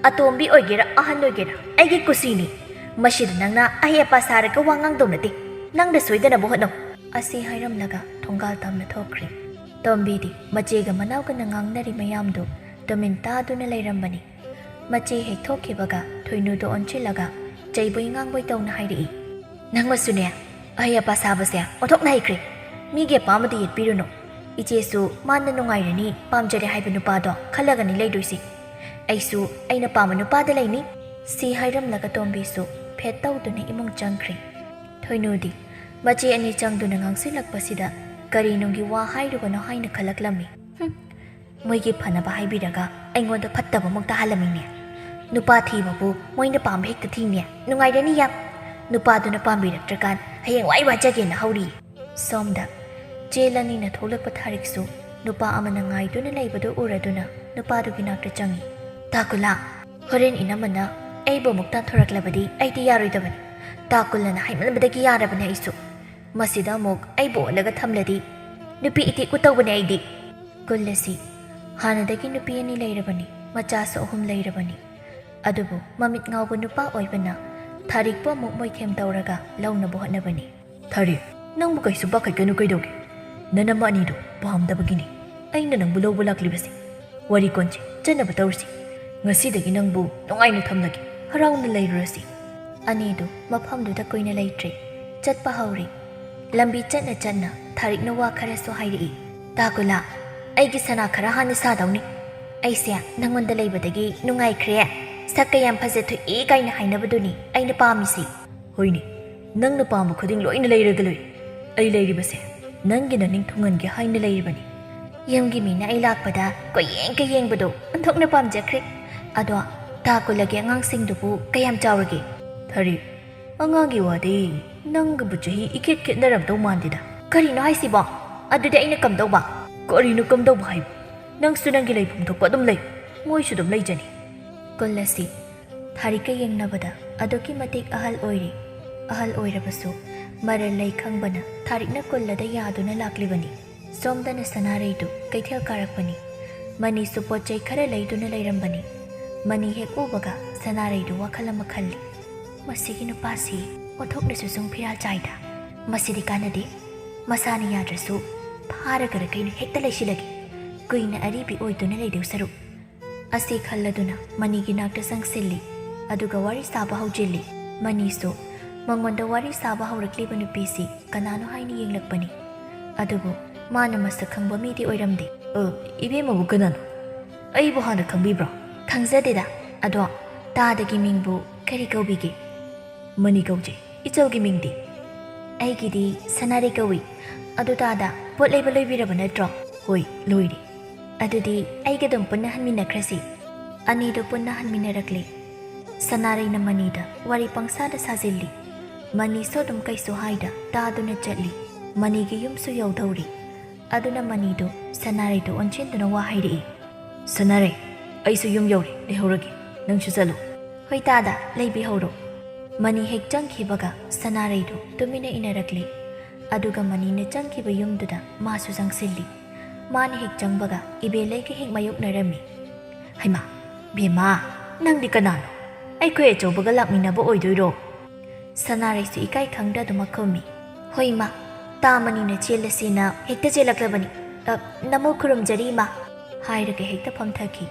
ꯑꯇꯣꯝꯕꯤ ꯑꯣꯏꯒꯦꯔꯥ ꯑꯍꯟ ꯑꯣꯏꯒꯦꯔꯥ ꯑꯩꯒꯤ ꯀꯨꯁꯤꯅꯤ꯫ ꯃꯁꯤꯗ ꯅꯪꯅ ꯑꯍꯩ ꯑꯄꯥ ꯁꯥꯔꯒ ꯋꯥ ꯉꯥꯡꯗꯧ ꯅꯠꯇꯦ꯫ ꯅꯪꯗ ꯁꯣꯏꯗꯅꯕ ꯍꯣꯠꯅꯧ꯫ ꯑꯁꯤ ꯍꯥꯏꯔꯝꯂꯒ ꯊꯣꯡꯒꯥꯜ ꯇꯝꯅ ꯊꯣꯛꯈ꯭ꯔꯦ꯫ ꯇꯣꯝꯕꯤꯗꯤ ꯃꯆꯦꯒ ꯃꯅꯥꯎꯒꯅ ꯉꯥꯡꯅꯔꯤ ꯃꯌꯥꯝꯗꯨ ꯇꯨꯃꯤꯟ ꯇꯥꯗꯨꯅ ꯂꯩꯔꯝꯕꯅꯤ꯫ ꯃꯆꯦ ꯍꯦꯛ ꯊꯣꯛꯈꯤꯕꯒ ꯊꯣꯏꯅꯨꯗꯨ ꯑꯣꯟꯁꯤꯜꯂꯒ ꯆꯩꯕꯣꯏ ꯉꯥꯡꯕꯣꯏ ꯇꯧꯅ ꯍꯥꯏꯔꯛꯏ꯫ ꯅꯪꯃꯁꯨꯅꯦ, ꯑꯍꯩ ꯑꯄꯥ ꯁꯥꯕꯁꯦ ꯑꯣꯟꯊꯣꯛꯅ ꯍꯩꯈ꯭ꯔꯦ꯫ ꯃꯤꯒꯤ ꯑꯄꯥꯝꯕꯗ ꯌꯦꯠꯄꯤꯔꯨꯅꯨ꯫ ꯏꯆꯦꯁꯨ ꯃꯥꯅ ꯅꯨꯡꯉꯥꯏꯔꯅꯤ, ꯄꯥꯝꯖꯔꯦ ꯍꯥꯏꯕ ꯅꯨꯄꯥꯗꯣ ꯈꯜꯂꯒꯅꯤ ꯂꯩꯗꯣꯏꯁꯤ꯫ ꯑꯩꯁꯨ ꯑꯩꯅ ꯄꯥꯝꯕ ꯅꯨꯄꯥꯗ ꯂꯩꯅꯤ꯫ ꯁꯤ ꯍꯥꯏꯔꯝꯂꯒ ꯇꯣꯝꯕꯤꯁꯨ ꯐꯦꯠ ꯇꯧꯗꯨꯅ ꯏꯃꯨꯡ ꯆꯪꯈ꯭ꯔꯦ꯫ ꯊꯣꯏꯅꯨꯗꯤ ꯃꯆꯦ ꯑꯅꯤ ꯆꯪꯗꯨꯅ ꯉꯥꯡꯁꯤꯜꯂꯛꯄꯁꯤꯗ ꯀꯔꯤ ꯅꯨꯡꯒꯤ ꯋꯥ ꯍꯥꯏꯔꯨꯕꯅꯣ ꯍꯥꯏꯅ ꯈꯜꯂꯛꯂꯝꯃꯤ꯫ ꯍꯨꯝ, ꯃꯣꯏꯒꯤ ꯐꯅꯕ ꯍꯥꯏꯕꯤꯔꯒ ꯑꯩꯉꯣꯟꯗ ꯐꯠꯇꯕ ꯑꯃꯨꯛ ꯇꯥꯍꯜꯂꯝꯃꯤꯅꯦ꯫ ꯅꯨꯄꯥ ꯊꯤꯕꯕꯨ ꯃꯣꯏꯅ ꯄꯥꯝꯕ ꯍꯦꯛꯇ ꯊꯤꯅꯦ꯫ ꯅꯨꯡꯉꯥꯏꯔꯅꯤ ꯌꯥꯝ꯫ ꯅꯨꯄꯥꯗꯨꯅ ꯄꯥꯝꯕꯤꯔꯛꯇ꯭ꯔꯀꯥꯟ ꯍꯌꯦꯡꯋꯥꯏ ꯋꯥꯖꯒꯦꯅ ꯍꯧꯔꯤ꯫ ꯁꯣꯝꯗ ꯆꯦ ꯂꯅꯤꯅ ꯊꯣꯛꯂꯛꯄ ꯊꯥꯔꯤꯛꯁꯨ ꯅꯨꯄꯥ ꯑꯃꯅ ꯉꯥꯏꯗꯨꯅ ꯂꯩꯕꯗꯨ ꯎꯔꯗꯨꯅ ꯅꯨꯄꯥꯗꯨꯒꯤ ꯅꯥꯛꯇ ꯆꯪꯏ꯫ "ꯇꯥꯀꯨꯂꯥ, ꯍꯣꯔꯦꯟ ꯏꯅꯝꯃꯅ ꯑꯩꯕꯨ ꯑꯃꯨꯛ ꯇꯥꯟꯊꯣꯔꯛꯂꯕꯗꯤ ꯑꯩꯗꯤ ꯌꯥꯔꯣꯏꯗꯕꯅꯤ꯫ ꯇꯥꯀꯨꯂꯥꯅ ꯍꯥꯏꯃꯟꯕꯗꯒꯤ ꯌꯥꯔꯕꯅꯦ ꯑꯩꯁꯨ꯫ ꯃꯁꯤꯗ ꯑꯃꯨꯛ ꯑꯩꯕꯨ ꯑꯣꯠꯂꯒ ꯊꯝꯂꯗꯤ ꯅꯨꯄꯤ ꯏꯇꯤꯛ ꯎꯇꯧꯕꯅꯦ ꯑꯩꯗꯤ꯫" ꯀꯨꯜ ꯑꯁꯤ ꯍꯥꯟꯅꯗꯒꯤ ꯅꯨꯄꯤ ꯑꯅꯤ ꯂꯩꯔꯕꯅꯤ, ꯃꯆꯥꯁꯨ ꯑꯍꯨꯝ ꯂꯩꯔꯕꯅꯤ꯫ ꯑꯗꯨꯕꯨ ꯃꯃꯤꯠ ꯉꯥꯎꯕ ꯅꯨꯄꯥ ꯑꯣꯏꯕꯅ ꯊꯥꯔꯤꯛꯄꯨ ꯑꯃꯨꯛ ꯃꯣꯏꯊꯦꯝ ꯇꯧꯔꯒ ꯂꯧꯅꯕ ꯍꯣꯠꯅꯕꯅꯤ꯫ "ꯊꯥꯔꯤꯛ, ꯅꯪꯕꯨ ꯀꯩꯁꯨ ꯄꯥꯈꯠꯀꯅꯨ ꯀꯩꯗꯧꯒꯦ? ꯅꯅꯝꯃ ꯑꯅꯤꯗꯨ ꯄꯥꯝꯗꯕꯒꯤꯅꯤ ꯑꯩꯅ ꯅꯪꯕꯨ ꯂꯧꯕ ꯂꯥꯛꯂꯤꯕꯁꯤ꯫ ꯋꯥꯔꯤ ꯀꯣꯟꯁꯤ, ꯆꯠꯅꯕ ꯇꯧꯔꯁꯤ꯫ ꯉꯁꯤꯗꯒꯤ ꯅꯪꯕꯨ ꯅꯨꯡꯉꯥꯏꯅ ꯊꯝꯂꯒꯦ, ꯍꯔꯥꯎꯅ ꯂꯩꯔꯨꯔꯁꯤ꯫" ꯑꯅꯤꯗꯨ ꯃꯐꯝꯗꯨꯗ ꯀꯨꯏꯅ ꯂꯩꯇ꯭ꯔꯦ, ꯆꯠꯄ ꯍꯧꯔꯦ꯫ ꯂꯝꯕꯤ ꯆꯠꯅ ꯆꯠꯅ ꯊꯥꯔꯤꯛꯅ ꯋꯥ ꯈꯔꯁꯨ ꯍꯥꯏꯔꯛꯏ꯫ ꯇꯥꯀꯨꯂꯥ, ꯑꯩꯒꯤ ꯁꯅꯥ ꯈꯔ ꯍꯥꯟꯅ ꯁꯥꯗꯧꯅꯤ꯫ ꯑꯩꯁꯦ ꯅꯪꯉꯣꯟꯗ ꯂꯩꯕꯗꯒꯤ ꯅꯨꯡꯉꯥꯏꯈ꯭ꯔꯦ꯫ ꯁꯛꯀ ꯌꯥꯝ ꯐꯖꯊꯣꯛꯏ ꯀꯥꯏꯅ ꯍꯥꯏꯅꯕꯗꯨꯅꯤ ꯑꯩꯅ ꯄꯥꯝꯃꯤꯁꯤ꯫ ꯍꯣꯏꯅꯦ, ꯅꯪꯅ ꯄꯥꯝꯕ ꯈꯨꯗꯤꯡ ꯂꯣꯏꯅ ꯂꯩꯔꯒ ꯂꯣꯏꯔꯦ꯫ ꯑꯩ ꯂꯩꯔꯤꯕꯁꯦ ꯅꯪꯒꯤ ꯅꯅꯤꯡ ꯊꯨꯡꯍꯟꯒꯦ ꯍꯥꯏꯅ ꯂꯩꯔꯤꯕꯅꯤ꯫ ꯌꯨꯝꯒꯤ ꯃꯤꯅ ꯑꯩ ꯂꯥꯛꯄꯗ ꯀꯣꯏꯌꯦꯡ ꯀꯌꯦꯡꯕꯗꯣ ꯑꯣꯟꯊꯣꯛꯅ ꯄꯥꯝꯖꯈ꯭ꯔꯦ꯫ ꯑꯗꯣ ꯇꯥꯀꯨꯂꯥꯒꯤ ꯑꯉꯥꯡꯁꯤꯡꯗꯨꯕꯨ ꯀꯌꯥꯝ ꯆꯥꯎꯔꯒꯦ? ꯊꯔꯤ, ꯑꯉꯥꯡꯒꯤ ꯋꯥꯗꯤ ꯅꯪꯒꯕꯨ ꯆꯍꯤ ꯏꯈꯦꯠ ꯈꯦꯠꯅꯔꯝꯗꯧ ꯃꯥꯟꯗꯦꯗ꯫ ꯀꯔꯤꯅꯣ ꯍꯥꯏꯁꯤꯕꯣ? ꯑꯗꯨꯗꯤ ꯑꯩꯅ ꯀꯝꯗꯧꯕ? ꯀꯔꯤꯅꯣ ꯀꯝꯗꯧꯕ ꯍꯥꯏꯕ? ꯅꯪꯁꯨ ꯅꯪꯒꯤ ꯂꯩꯐꯝ ꯊꯣꯛꯄ ꯑꯗꯨꯝ ꯂꯩ, ꯃꯣꯏꯁꯨ ꯑꯗꯨꯝ ꯂꯩꯖꯅꯤ꯫ ꯀꯨꯜ ꯑꯁꯤ ꯊꯥꯔꯤꯛꯀ ꯌꯦꯡꯅꯕꯗ ꯑꯗꯨꯛꯀꯤ ꯃꯇꯤꯛ ꯑꯍꯜ ꯑꯣꯏꯔꯤ꯫ ꯑꯍꯜ ꯑꯣꯏꯔꯕꯁꯨ ꯃꯔꯜ ꯂꯩ ꯈꯪꯕꯅ ꯊꯥꯔꯤꯛꯅ ꯀꯨꯜꯂꯗ ꯌꯥꯗꯨꯅ ꯂꯥꯛꯂꯤꯕꯅꯤ꯫ ꯁꯣꯝꯗꯅ ꯁꯅꯥꯔꯩꯗꯨ ꯀꯩꯊꯦꯜ ꯀꯥꯔꯛꯄꯅꯤ꯫ ꯃꯅꯤꯁꯨ ꯄꯣꯠ ꯆꯩ ꯈꯔ ꯂꯩꯗꯨꯅ ꯂꯩꯔꯝꯕꯅꯤ꯫ ꯃꯅꯤ ꯍꯦꯛ ꯎꯕꯒ ꯁꯅꯥꯔꯩꯗꯨ ꯋꯥꯈꯜ ꯑꯃ ꯈꯜꯂꯤ꯫ "ꯃꯁꯤꯒꯤ ꯅꯨꯄꯥꯁꯤ ꯑꯣꯟꯊꯣꯛꯅꯁꯨ ꯆꯨꯡ ꯐꯤꯔꯥꯜ ꯆꯥꯏꯗ꯫ ꯃꯁꯤꯗꯤ ꯀꯥꯟꯅꯗꯦ꯫ ꯃꯁꯥꯅ ꯌꯥꯗ꯭ꯔꯁꯨ ꯐꯥꯔꯒꯔ ꯀꯩꯅꯣ ꯍꯦꯛꯇ ꯂꯩꯁꯤꯜꯂꯒꯦ꯫ ꯀꯨꯏꯅ ꯑꯔꯤꯕꯤ ꯑꯣꯏꯗꯨꯅ ꯂꯩꯗꯧ ꯁꯔꯨꯛ"꯫ ꯑꯁꯤ ꯈꯜꯂꯗꯨꯅ ꯃꯅꯤꯒꯤ ꯅꯥꯛꯇ ꯆꯪꯁꯤꯜꯂꯤ꯫ ꯑꯗꯨꯒ ꯋꯥꯔꯤ ꯁꯥꯕ ꯍꯧꯖꯤꯜꯂꯤ꯫ ꯃꯅꯤꯁꯨ ꯃꯉꯣꯟꯗ ꯋꯥꯔꯤ ꯁꯥꯕ ꯍꯧꯔꯛꯂꯤꯕ ꯅꯨꯄꯤꯁꯤ ꯀꯅꯥꯅꯣ ꯍꯥꯏꯅ ꯌꯦꯡꯂꯛꯄꯅꯤ꯫ ꯑꯗꯨꯕꯨ ꯃꯥꯅ ꯃꯁꯛ ꯈꯪꯕ ꯃꯤꯗꯤ ꯑꯣꯏꯔꯝꯗꯦ꯫ "ꯑ, ꯏꯕꯦꯝꯃꯕꯨ ꯀꯅꯥꯅꯣ? ꯑꯩꯕꯨ ꯍꯥꯟꯅ ꯈꯪꯕꯤꯕ꯭ꯔꯥ?" "ꯈꯪꯖꯗꯦꯗ꯫ ꯑꯗꯣ ꯇꯥꯗꯒꯤ ꯃꯤꯡꯕꯨ ꯀꯔꯤ ꯀꯧꯕꯤꯒꯦ?" "ꯃꯅꯤ ꯀꯧꯖꯩ꯫ ꯏꯆꯜꯒꯤ ꯃꯤꯡꯗꯤ?" "ꯑꯩꯒꯤꯗꯤ ꯁꯅꯥꯔꯩ ꯀꯧꯏ꯫ ꯑꯗꯨ ꯇꯥꯗ ꯄꯣꯠ ꯂꯩꯕ ꯂꯣꯏꯕꯤꯔꯕ ꯅꯠꯇ꯭ꯔꯣ?" "ꯍꯣꯏ, ꯂꯣꯏꯔꯦ꯫" "ꯑꯗꯨꯗꯤ ꯑꯩꯒ ꯑꯗꯨꯝ ꯄꯨꯟꯅ ꯍꯟꯃꯤꯟꯅꯈ꯭ꯔꯁꯤ꯫" ꯑꯅꯤꯗꯨ ꯄꯨꯟꯅ ꯍꯟꯃꯤꯟꯅꯔꯛꯂꯦ꯫ ꯁꯅꯥꯔꯩꯅ ꯃꯅꯤꯗ ꯋꯥꯔꯤ ꯄꯪꯁꯥꯗ ꯁꯥꯖꯤꯜꯂꯤ꯫ ꯃꯅꯤꯁꯨ ꯑꯗꯨꯝ ꯀꯩꯁꯨ ꯍꯥꯏꯗ ꯇꯥꯗꯨꯅ ꯆꯠꯂꯤ꯫ ꯃꯅꯤꯒꯤ ꯌꯨꯝꯁꯨ ꯌꯧꯗꯧꯔꯤ꯫ ꯑꯗꯨꯅ ꯃꯅꯤꯗꯨ ꯁꯅꯥꯔꯩꯗ ꯑꯣꯟꯁꯤꯟꯗꯨꯅ ꯋꯥ ꯍꯥꯏꯔꯛꯏ꯫ "ꯁꯅꯥꯔꯩ, ꯑꯩꯁꯨ ꯌꯨꯝ ꯌꯧꯔꯦ, ꯂꯩꯍꯧꯔꯒꯦ꯫ ꯅꯪꯁꯨ ꯆꯠꯂꯨ꯫" "ꯍꯣꯏ ꯇꯥꯗ, ꯂꯩꯕꯤꯍꯧꯔꯣ꯫" ꯃꯅꯤ ꯍꯦꯛ ꯆꯪꯈꯤꯕꯒ ꯁꯅꯥꯔꯩꯗꯨ ꯇꯨꯃꯤꯟꯅ ꯏꯟꯅꯔꯛꯂꯤ꯫ ꯑꯗꯨꯒ ꯃꯅꯤꯅ ꯆꯪꯈꯤꯕ ꯌꯨꯝꯗꯨꯗ ꯃꯥꯁꯨ ꯆꯪꯁꯤꯜꯂꯤ꯫ ꯃꯥꯅ ꯍꯦꯛ ꯆꯪꯕꯒ ꯏꯕꯦꯂꯩꯒ ꯍꯦꯛ ꯃꯥꯌꯣꯛꯅꯔꯝꯃꯤ꯫ "ꯍꯩꯃꯥ, ꯕꯦꯝꯃ, ꯅꯪꯗꯤ ꯀꯅꯥꯅꯣ? ꯑꯩꯈꯣꯏ ꯑꯆꯧꯕꯒ ꯂꯥꯛꯃꯤꯟꯅꯕ ꯑꯣꯏꯗꯣꯏꯔꯣ?" ꯁꯅꯥꯔꯩꯁꯨ ꯏꯀꯥꯏ ꯈꯪꯗ ꯑꯗꯨꯃꯛ ꯈꯨꯝꯃꯤ꯫ "ꯍꯣꯏ ꯏꯃꯥ, ꯇꯥ ꯃꯅꯤꯅ ꯆꯦꯜꯂꯁꯤꯅ ꯍꯦꯛꯇ ꯆꯦꯜꯂꯛꯂꯕꯅꯤ꯫ ꯑ, ꯅꯃꯣ ꯈꯨꯔꯨꯝꯖꯔꯤ ꯏꯃꯥ꯫" ꯍꯥꯏꯔꯒ ꯍꯦꯛꯇ ꯐꯝꯊꯈꯤ꯫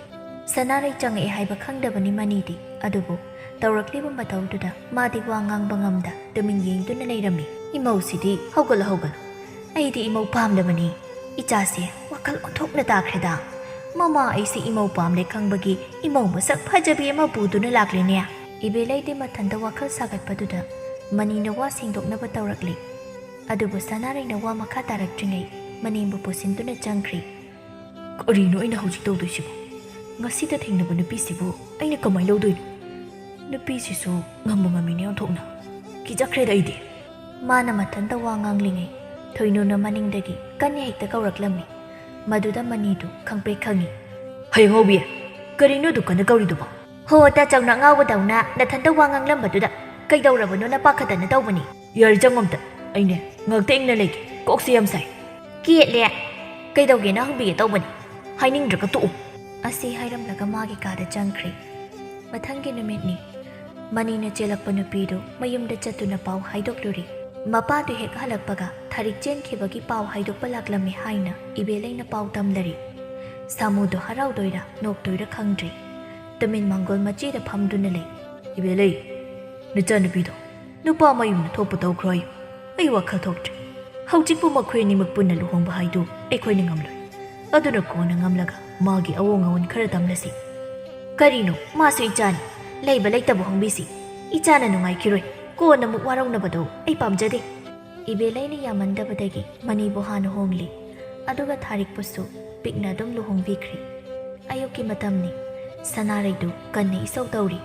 ꯁꯅꯥꯔꯩ ꯆꯪꯉꯛꯑꯦ ꯍꯥꯏꯕ ꯈꯪꯗꯕꯅꯤ ꯃꯅꯤꯗꯤ꯫ ꯑꯗꯨꯕꯨ ꯇꯧꯔꯛꯂꯤꯕ ꯃꯇꯧꯗꯨꯗ ꯃꯥꯗꯤ ꯋꯥ ꯉꯥꯡꯕ ꯉꯝꯗ ꯇꯨꯃꯤꯟ ꯌꯦꯡꯗꯨꯅ ꯂꯩꯔꯝꯃꯤ꯫ "ꯏꯃꯧꯁꯤꯗꯤ ꯍꯧꯒꯠꯂꯨ, ꯍꯧꯒꯠꯂꯨ꯫ ꯑꯩꯗꯤ ꯏꯃꯧ ꯄꯥꯝꯂꯕꯅꯤ꯫ ꯏꯆꯥꯁꯦ ꯋꯥꯈꯜ ꯑꯣꯟꯊꯣꯛꯅ ꯇꯥꯈ꯭ꯔꯦꯗ꯫ ꯃꯃꯥ ꯑꯩꯁꯦ ꯏꯃꯧ ꯄꯥꯝꯂꯦ ꯈꯪꯕꯒꯤ ꯏꯃꯧ ꯃꯁꯛ ꯐꯖꯕꯤ ꯑꯃ ꯄꯨꯗꯨꯅ ꯂꯥꯛꯂꯦꯅꯦ꯫ ꯏꯕꯦꯂꯩꯗꯤ ꯃꯊꯟꯇ ꯋꯥꯈꯜ ꯁꯥꯒꯠꯄꯗꯨꯗ ꯃꯅꯤꯅ ꯋꯥ ꯁꯦꯡꯗꯣꯛꯅꯕ ꯇꯧꯔꯛꯂꯤ꯫ ꯑꯗꯨꯕꯨ ꯁꯅꯥꯔꯩꯅ ꯋꯥ ꯃꯈꯥ ꯇꯥꯔꯛꯇ꯭ꯔꯤꯉꯩ ꯃꯅꯦꯝꯕꯨ ꯄꯨꯁꯤꯟꯗꯨꯅ ꯆꯪꯈ꯭ꯔꯤ꯫ ꯀꯔꯤꯅꯣ ꯑꯩꯅ ꯍꯧꯖꯤꯛ ꯇꯧꯗꯣꯏꯁꯤꯕꯣ? ꯉꯁꯤꯗ ꯊꯦꯡꯅꯕ ꯅꯨꯄꯤꯁꯤꯕꯨ ꯑꯩꯅ ꯀꯃꯥꯏꯅ ꯂꯧꯗꯣꯏꯅꯣ? ꯅꯨꯄꯤꯁꯤꯁꯨ ꯉꯝꯕꯨ ꯉꯝꯃꯤꯅꯦ ꯑꯣꯟꯊꯣꯛꯅ꯫ ꯀꯤꯖꯈ꯭ꯔꯦꯗ ꯑꯩꯗꯤ꯫ ꯃꯥꯅ ꯃꯊꯟꯇ ꯋꯥ ꯉꯥꯡꯂꯤꯉꯩ ꯊꯣꯏꯅꯨꯅ ꯃꯅꯤꯡꯗꯒꯤ ꯀꯟꯅ ꯍꯦꯛꯇ ꯀꯧꯔꯛꯂꯝꯃꯤ꯫ ꯃꯗꯨꯗ ꯃꯅꯤꯗꯨ ꯈꯪꯄ꯭ꯔꯦꯛ ꯈꯪꯉꯤ꯫ "ꯍꯌꯦꯡꯉꯧꯕꯤ, ꯀꯔꯤꯅꯣ ꯑꯗꯨ ꯀꯟꯅ ꯀꯧꯔꯤꯗꯨꯕꯣ?" "ꯍꯣ, ꯇꯥꯆꯧꯅ ꯑꯉꯥꯎꯕꯗꯧꯅ ꯅꯊꯟꯇ ꯋꯥ ꯉꯥꯡꯂꯝꯕꯗꯨꯗ ꯀꯩꯗꯧꯔꯕꯅꯣ ꯅꯄꯥ ꯈꯛꯇꯅ ꯇꯧꯕꯅꯤ?" "ꯌꯥꯔꯦ, ꯆꯪꯉꯣ ꯑꯝꯇ꯫ ꯑꯩꯅꯦ ꯉꯥꯛꯇ ꯏꯪꯅ ꯂꯩꯒꯦ, ꯀꯣꯛꯁꯦ ꯌꯥꯝ ꯁꯥꯏ꯫" "ꯀꯦꯠꯂꯦ, ꯀꯩꯗꯧꯒꯦꯅ ꯍꯪꯕꯤꯒꯦ ꯇꯧꯕꯅꯤ, ꯍꯥꯏꯅꯤꯡꯗ꯭ꯔꯒ ꯇꯣꯛꯎ꯫" ꯑꯁꯤ ꯍꯥꯏꯔꯝꯂꯒ ꯃꯥꯒꯤ ꯀꯥꯗ ꯆꯪꯈ꯭ꯔꯦ꯫ ꯃꯊꯪꯒꯤ ꯅꯨꯃꯤꯠꯅꯤ꯫ ꯃꯅꯤꯅ ꯆꯦꯜꯂꯛꯄ ꯅꯨꯄꯤꯗꯨ ꯃꯌꯨꯝꯗ ꯆꯠꯇꯨꯅ ꯄꯥꯎ ꯍꯥꯏꯗꯣꯛꯂꯨꯔꯤ꯫ ꯃꯄꯥꯗꯨ ꯍꯦꯛ ꯍꯜꯂꯛꯄꯒ ꯊꯥꯔꯤꯛ ꯆꯦꯟꯈꯤꯕꯒꯤ ꯄꯥꯎ ꯍꯥꯏꯗꯣꯛꯄ ꯂꯥꯛꯂꯝꯃꯤ ꯍꯥꯏꯅ ꯏꯕꯦꯂꯩꯅ ꯄꯥꯎ ꯇꯝꯂꯔꯤ꯫ ꯁꯥꯃꯨꯗꯨ ꯍꯔꯥꯎꯗꯣꯏꯔꯥ ꯅꯣꯛꯇꯣꯏꯔꯥ ꯈꯪꯗ꯭ꯔꯦ꯫ ꯇꯨꯃꯤꯟ ꯃꯥꯡꯒꯣꯜ ꯃꯆꯤꯗ ꯐꯝꯗꯨꯅ ꯂꯩ꯫ "ꯏꯕꯦꯂꯩ, ꯅꯆꯥꯅꯨꯄꯤꯗꯣ ꯅꯨꯄꯥ ꯃꯌꯨꯝꯗ ꯊꯣꯛꯄ ꯇꯧꯈ꯭ꯔꯣ ꯍꯥꯏꯌꯨ꯫ ꯑꯩ ꯋꯥꯈꯜ ꯊꯣꯛꯇ꯭ꯔꯦ꯫ ꯍꯧꯖꯤꯛꯄꯨ ꯃꯈꯣꯏ ꯑꯅꯤꯃꯛ ꯄꯨꯟꯅ ꯂꯨꯍꯣꯡꯕ ꯍꯥꯏꯗꯨ ꯑꯩꯈꯣꯏꯅ ꯉꯝꯂꯣꯏ꯫ ꯑꯗꯨꯅ ꯀꯣꯟꯅ ꯉꯝꯂꯒ ꯃꯥꯒꯤ ꯑꯑꯣꯡ ꯑꯑꯣꯟ ꯈꯔ ꯇꯝꯂꯁꯤ꯫" "ꯀꯔꯤꯅꯣ, ꯃꯥꯁꯨ ꯏꯆꯥꯅꯤ, ꯂꯩꯕ ꯂꯩꯇꯕ ꯍꯣꯡꯕꯤꯁꯤ꯫ ꯏꯆꯥꯅ ꯅꯨꯡꯉꯥꯏꯈꯤꯔꯣꯏ, ꯀꯣꯟꯅ ꯑꯃꯨꯛ ꯋꯥꯔꯧꯅꯕꯗꯣ ꯑꯩ ꯄꯥꯝꯖꯗꯦ꯫" ꯏꯕꯦꯂꯩꯅ ꯌꯥꯃꯟꯗꯕꯗꯒꯤ ꯃꯅꯤꯕꯨ ꯍꯥꯟꯅ ꯍꯣꯡꯂꯤ꯫ ꯑꯗꯨꯒ ꯊꯥꯔꯤꯛꯄꯨꯁꯨ ꯄꯤꯛꯅ ꯑꯗꯨꯝ ꯂꯨꯍꯣꯡꯕꯤꯈ꯭ꯔꯤ꯫ ꯑꯌꯨꯛꯀꯤ ꯃꯇꯝꯅꯤ꯫ ꯁꯅꯥꯔꯩꯗꯨ ꯀꯟꯅ ꯏꯁꯧ ꯇꯧꯔꯤ꯫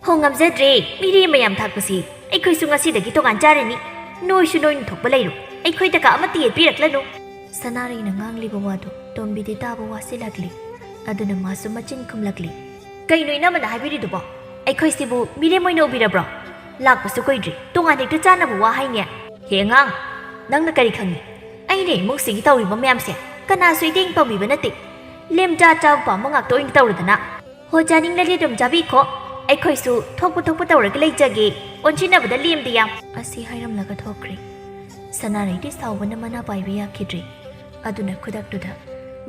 "ꯍꯣꯡꯉꯝꯖꯗ꯭ꯔꯦ, ꯃꯤꯔꯦꯝ ꯃꯌꯥꯝ ꯊꯥꯛꯄꯁꯤ꯫ ꯑꯩꯈꯣꯏꯁꯨ ꯉꯁꯤꯗꯒꯤ ꯇꯣꯉꯥꯟ ꯆꯥꯔꯅꯤ꯫ ꯅꯣꯏꯁꯨ ꯅꯣꯏꯅ ꯊꯣꯛꯄ ꯂꯩꯔꯣ, ꯑꯩꯈꯣꯏꯗꯒ ꯑꯃꯠꯇ ꯌꯦꯠꯄꯤꯔꯛꯂꯅꯨ꯫" ꯁꯅꯥꯔꯩꯅ ꯉꯥꯡꯂꯤꯕ ꯋꯥꯗꯨ ꯇꯣꯝꯕꯤꯗꯤ ꯇꯥꯕ ꯋꯥꯁꯤꯜꯂꯛꯂꯤ꯫ ꯑꯗꯨꯅ ꯃꯥꯁꯨ ꯃꯆꯤꯟ ꯈꯨꯝꯂꯛꯂꯤ꯫ "ꯀꯩꯅꯣ ꯏꯅꯝꯃꯅ ꯍꯥꯏꯕꯤꯔꯤꯗꯨꯕꯣ? ꯑꯩꯈꯣꯏꯁꯤꯕꯨ ꯃꯤꯔꯦꯝ ꯑꯣꯏꯅ ꯎꯕꯤꯔꯕ꯭ꯔꯣ? ꯂꯥꯛꯄꯁꯨ ꯀꯨꯏꯗ꯭ꯔꯤ, ꯇꯣꯉꯥꯟ ꯍꯦꯛꯇ ꯆꯥꯅꯕ ꯋꯥ ꯍꯥꯏꯅꯦ꯫ ꯍꯦ ꯑꯉꯥꯡ, ꯅꯪꯅ ꯀꯔꯤ ꯈꯪꯉꯤ? ꯑꯩꯅ ꯏꯃꯨꯡꯁꯤꯒꯤ ꯇꯧꯔꯤꯕ ꯃꯌꯥꯝꯁꯦ ꯀꯅꯥꯁꯨ ꯏꯇꯦꯡ ꯄꯥꯡꯕꯤꯕ ꯅꯠꯇꯦ꯫ ꯂꯦꯝꯖꯥ ꯆꯥꯕ ꯄꯥꯝꯕ ꯉꯥꯛꯇ ꯑꯣꯏꯅ ꯇꯧꯔꯗꯅ꯫ ꯍꯣ, ꯆꯥꯅꯤꯡꯂꯗꯤ ꯑꯗꯨꯝ ꯆꯥꯕꯤꯈꯣ꯫ ꯑꯩꯈꯣꯏꯁꯨ ꯊꯣꯛꯄ ꯊꯣꯛꯄ ꯇꯧꯔꯒ ꯂꯩꯖꯒꯦ꯫ ꯑꯣꯟꯁꯤꯟꯅꯕꯗ ꯂꯦꯝꯗꯦ ꯌꯥꯝ꯫" ꯑꯁꯤ ꯍꯥꯏꯔꯝꯂꯒ ꯊꯣꯛꯈ꯭ꯔꯦ꯫ ꯁꯅꯥꯔꯩꯗꯤ ꯁꯥꯎꯕꯅ ꯃꯅꯥ ꯄꯥꯏꯕ ꯌꯥꯈꯤꯗ꯭ꯔꯦ꯫ ꯑꯗꯨꯅ ꯈꯨꯗꯛꯇꯨꯗ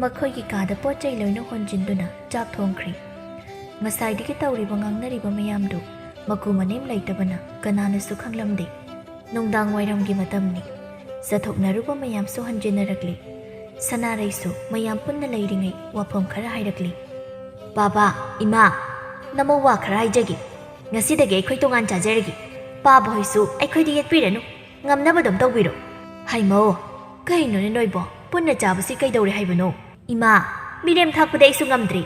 ꯃꯈꯣꯏꯒꯤ ꯀꯥꯗ ꯄꯣꯠ ꯆꯩ ꯂꯣꯏꯅ ꯍꯣꯟꯖꯤꯟꯗꯨꯅ ꯆꯥꯛ ꯊꯣꯡꯈ꯭ꯔꯦ꯫ ꯉꯁꯥꯏꯗꯒꯤ ꯇꯧꯔꯤꯕ ꯉꯥꯡꯅꯔꯤꯕ ꯃꯌꯥꯝꯗꯨ ꯃꯀꯨ ꯃꯅꯦꯝ ꯂꯩꯇꯕꯅ ꯀꯅꯥꯅꯁꯨ ꯈꯪꯂꯝꯗꯦ꯫ ꯅꯨꯡꯗꯥꯡ ꯋꯥꯏꯔꯝꯒꯤ ꯃꯇꯝꯅꯤ꯫ ꯆꯠꯊꯣꯛꯅꯔꯨꯕ ꯃꯌꯥꯝꯁꯨ ꯍꯟꯖꯤꯟꯅꯔꯛꯂꯤ꯫ ꯁꯅꯥꯔꯩꯁꯨ ꯃꯌꯥꯝ ꯄꯨꯟꯅ ꯂꯩꯔꯤꯉꯩ ꯋꯥꯐꯝ ꯈꯔ ꯍꯥꯏꯔꯛꯂꯤ꯫ "ꯕꯥꯕꯥ, ꯏꯃꯥ, ꯅꯃꯧ ꯋꯥ ꯈꯔ ꯍꯥꯏꯖꯒꯦ꯫ ꯉꯁꯤꯗꯒꯤ ꯑꯩꯈꯣꯏ ꯇꯣꯉꯥꯟ ꯆꯥꯖꯔꯒꯦ꯫ ꯄꯥꯕ ꯍꯣꯏꯁꯨ ꯑꯩꯈꯣꯏꯗ ꯌꯦꯠꯄꯤꯔꯅꯨ꯫ ꯉꯝꯅꯕ ꯑꯗꯨꯝ ꯇꯧꯕꯤꯔꯣ꯫" "ꯍꯩꯃꯧ, ꯀꯩꯅꯣꯅꯦ ꯅꯣꯏꯕꯣ? ꯄꯨꯟꯅ ꯆꯥꯕꯁꯤ ꯀꯩꯗꯧꯔꯦ ꯍꯥꯏꯕꯅꯣ?" "ꯏꯃꯥ, ꯃꯤꯔꯦꯝ ꯊꯥꯛꯄꯗꯤ ꯑꯩꯁꯨ ꯉꯝꯗ꯭ꯔꯤ꯫